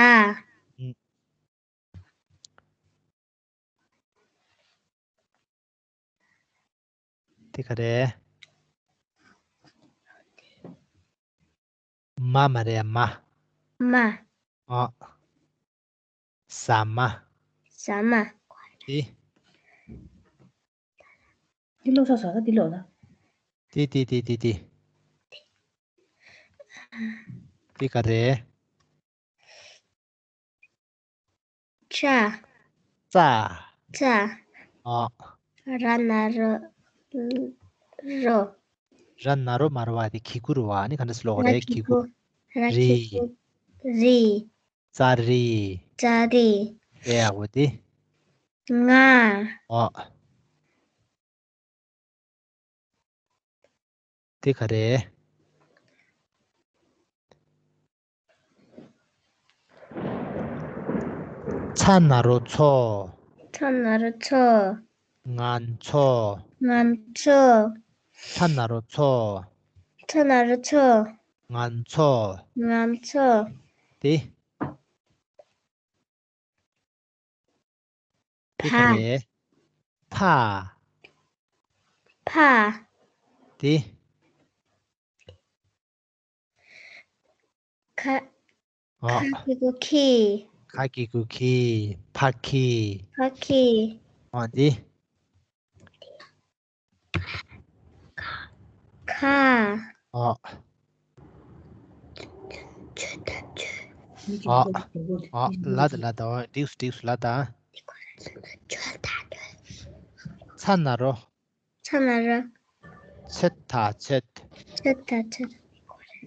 ཨུ། དེ་ག་རེ། མ་མ་རེད། མ། མ། ཨ། ཟ་མ། ཟ་མ། དེ། འདི་ཀློག་ས་ས་ད་འདི་ཀློག་ད། དེ་དེ་དེ་དེ་དེ། དེ་ག་རེ། ཅ། ཙ། ཙ། ཨ། ར་ན་རོ། རོ། ར་ན་རོ་མ་རོ་བ་དེ་གི་གུ་རུ་བ་ནི་ག་འདྲ་སེ་ཀློག་རེད། གི་གུ། ར་གི་གུ། རི། རི། ཙ་རི། ཙ་རི། དཔེ་ཡག་པོ་འདི། ང་། ཨ། དེ་ག་རེ། ཚ་ན་རོ་ཚོ། ཚ་ན་རོ་ཚོ། ང་ཚོ། ང་ཚོ། ཚ་ན་རོ་ཚོ། ཚ་ན་རོ་ཚོ། ང་ཚོ། ང་ཚོ། དེ། དེ་ག་རེ། ཕ། ཕ། དེ། ཁ། ཨ། ཁ་གི་གུ་ཁི། ཁ་གི་གུ་ཁི། ཕ་ཁི། ཕ་ཁི། ཨ། དེ། ཁ། ཨ། ཨ། ཨ། ལ་ད་ལ་ད། འགྲིགས་སོ་འགྲིགས་སོ། ལ་ད། ཚ་ན་རོ། ཚ་ན་རོ། ཚོད་ད་ཚོད། ཚོད་ད་ཚོད།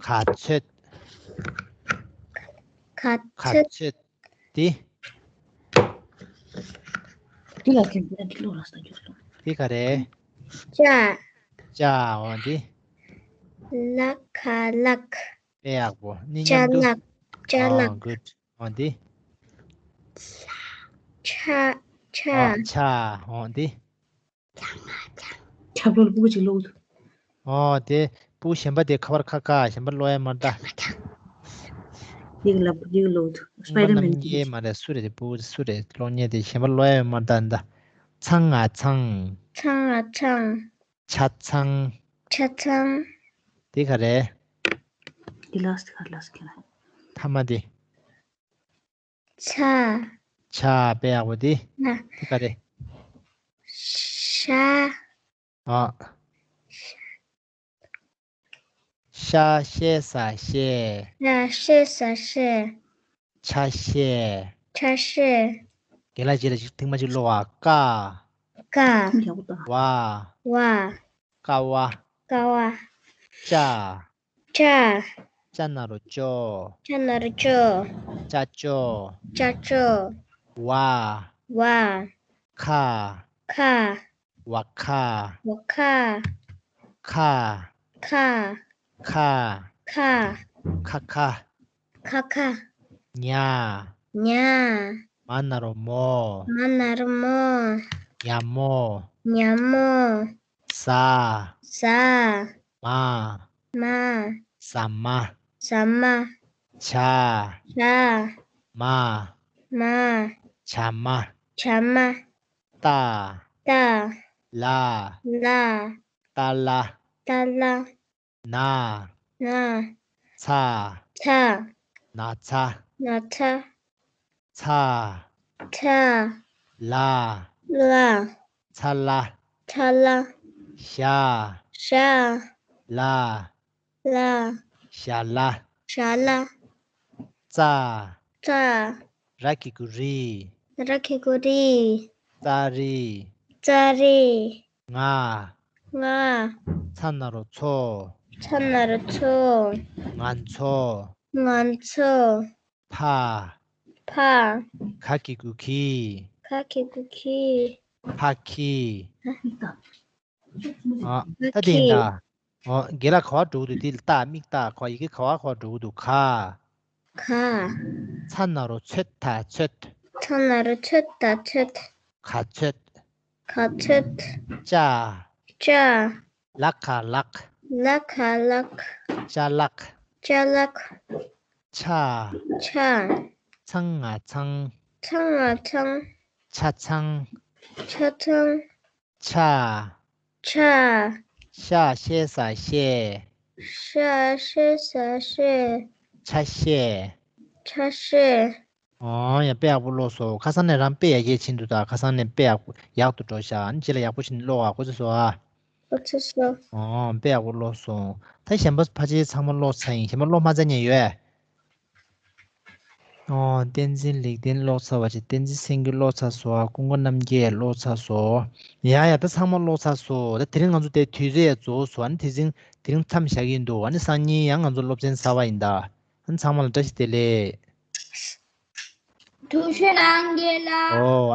ག་ཚོད། ག་ག་ཚོད། ཚོད། དེ། འདི་ལ་ཁྱེད་འདི་ལ་འདི་ལོག་ལ་ས་འགྱུར་ལོ། དེ་ག་རེ། ཅ། ཅ། འོ་འདི། ལ་ཁ་ལག་དཔེ་ཡག་པོ། ནི་ཅ་མཉམ་དུ། ལག་ཅ་ལག་ཨོ་good། འོ་འདི། ཆ། ཆ། ཨོ་ཆ། འོ་འདི། ཆབ་ལོ་ལ་སྤུ་གུ་གཅིག་ལོག་འདུག་ཨོ་དེ་སྤུ་གུ་གཞན་པ་དེ་ཁ་པར་ཁ་ཁ་གཞན་པ་ཀློག་ཡ་མ་རེད་ད། ཡིག་ལ་ཡིག་ལོག་འདུག་སྤུ་གུ་སྤའི་ཌར་མན་རྣམ་གཉིས་མ་རེད། སུ་རེད་དེ། སྤུ་གུ་སུ་རེད། གློག་བརྙན་དེ་གཞན་པ་ཀློག་ཡ་མ་རེད་ད། ཚང་ང་ཚང་། ཚང་ང་ཚང་། ཆ་ཚང་། ཆ་ཚང་། དེ་ག་རེད། དེ་ལ་སི་ཁ་ལ་སི་ཁ་ལ། ཐ་མ་དེ། ཆ། ཆ་དཔེ་ཡག་པོ་དེ། ན། དེ་ག་རེད། ཤ། ཨ། ཤ་ཤེ་ས་ཤེས། ཤ་ཤེ་ས་ཤེས། ཆ་ཤས། ཆ་ཤས། རྒན་ལགས་རྗེས་ལ་ཅིག་ཐེངས་མ་གཅིག་ཀློག་ཨ། ཀ། ཀ། ཝ། ཝ། ཀ་བ། ཀ་བ། ཅ། ཅ། ཅ་ན་རོ་ཅོ། ཅ་ན་རོ་ཅོ། ཅ་ཅོ། ཅ་ཅོ། ཝ། ཝ། ཁ། ཁ། ཝ་ཁ། ཝ་ཁ། ཁ། ཁ། ཁ། ཁ། ཁ་ཁ། ཁ་ཁ། ཉ། ཉ། མ་ན་རོ་མོ། མ་ན་རོ་མོ། ཉ་མོ། ཉ་མོ། ཟ། ཟ། མ། མ། ཟ་མ། ཟ་མ། ཇ། ཇ། མ། མ། ཇ་མ། ཇ་མ། ཏ། ཏ། ལ། ལ། ཏ་ལ། ཏ་ལ། ན། ན། ཚ། ཚ། ན་ཚ། ན་ཚ། ཚ། ཚ། ལ། ལ། ཚ་ལ། ཚ་ལ། ཞ། ཞ། ལ། ལ། ཞ་ལ། ཞ་ལ། ཙ། ཙ། ར་གི་གུ་རི། ར་གི་གུ་རི། ཙ་རི། ཙ་རི། ང་། ང་། ཚ་ན་རོ་ཚོ། ཚ་ན་རོ་ཚོ། ང་ཚོ། ང་ཚོ། ཕ། ཕ། ག་གི་གུ་གི། ག་གི་གུ་གི། ཕ་ཁི། ཨ། ད་དེ་ཡིན་ད། ཨོ། རྒན་ལགས་ག་བ་འགྲོ་གི་འདུག་དེ་ལ་ལྟ། མིག་ལྟ། ག་བ་ཡི་གེ་ག་བ་ག་བ་འགྲོ་གི་འདུག་ག། ག། ཚ་ན་རོ་ཚོད་ད་ཚོད། ཚ་ན་རོ་ཚོད་ད་ཚོད། ག་ཚོད། ག་ཚོད། ཅ། ཅ། ལ་ག་ལག། ལ་ག་ལག། ཅ་ལག། ཅ་ལག། ཆ། ཆ། ཚང་ང་ཚང་། ཚང་ང་ཚང་། ཆ་ཚང་། ཆ་ཚང་། ཆ། ཆ། ཤ་ཤེ་ས་ཤེས། ཤ་ཤེ་ས་ཤེས། ཆ་ཤེས། ཆ་ཤེས། ཨོ་ཡ། དཔེ་ཡག་པོ་ཀློག་སོང་། ཁ་སང་ནས་རང་དཔེ་ཡར་རྒྱས་ཕྱིན་འདུག་ད་ཁ་སང་ནས་དཔེ་ཡག་པོ་ཡག་ཏུ་འགྲོ་ཤག་ཨ་ནི་རྗེས་ལ་ཡག་པོ་ཞིག་ཀློག་ཨ། གོ་ཚོད་སོང་། གོ་ཚོད་སོང་། ཨོ་དཔེ་ཡག་པོ་ཀློག་སོང་། ད་གཞན་པ་ཕལ་ཆེར་ཚང་མ་ཀློག་ཚར་ཡིན། གཞན་པ་ཀློག་མ་ཚར་མཁན་ཡོད། ཨོ། བསྟན་འཛིན་ལེགས་ལྡན་ཀློག་ཚར་བ་བྱས། བསྟན་འཛིན་སེང་གེ་ཀློག་ཚར་སོང་། ཀུན་དགའ་རྣམ་རྒྱལ་ཀློག་ཚར་སོང་། ཡ་ཡ། ད་ཚང་མ་ཀློག་ཚར་སོང་། ད་དེ་རིང་ང་ཚོ་དེ་དུས་ཚོད་ཡང་རྫོགས་སོང་། ཨ་ནི་དེ་རིང་དེ་རིང་མཚམས་བཞག་གི་ཡིན་འདུག་ཨ་ནི་སང་ཉིན་ཡང་ང་ཚོ་སློབ་ཚན་གསར་པ་ཡིན་ད། ཨ་ནི་ཚང་མ་ལ་བཀྲ་ཤིས་བདེ་ལེགས། ཐུགས་རྗེ་གནང་རྒན་ལགས། ཨོ།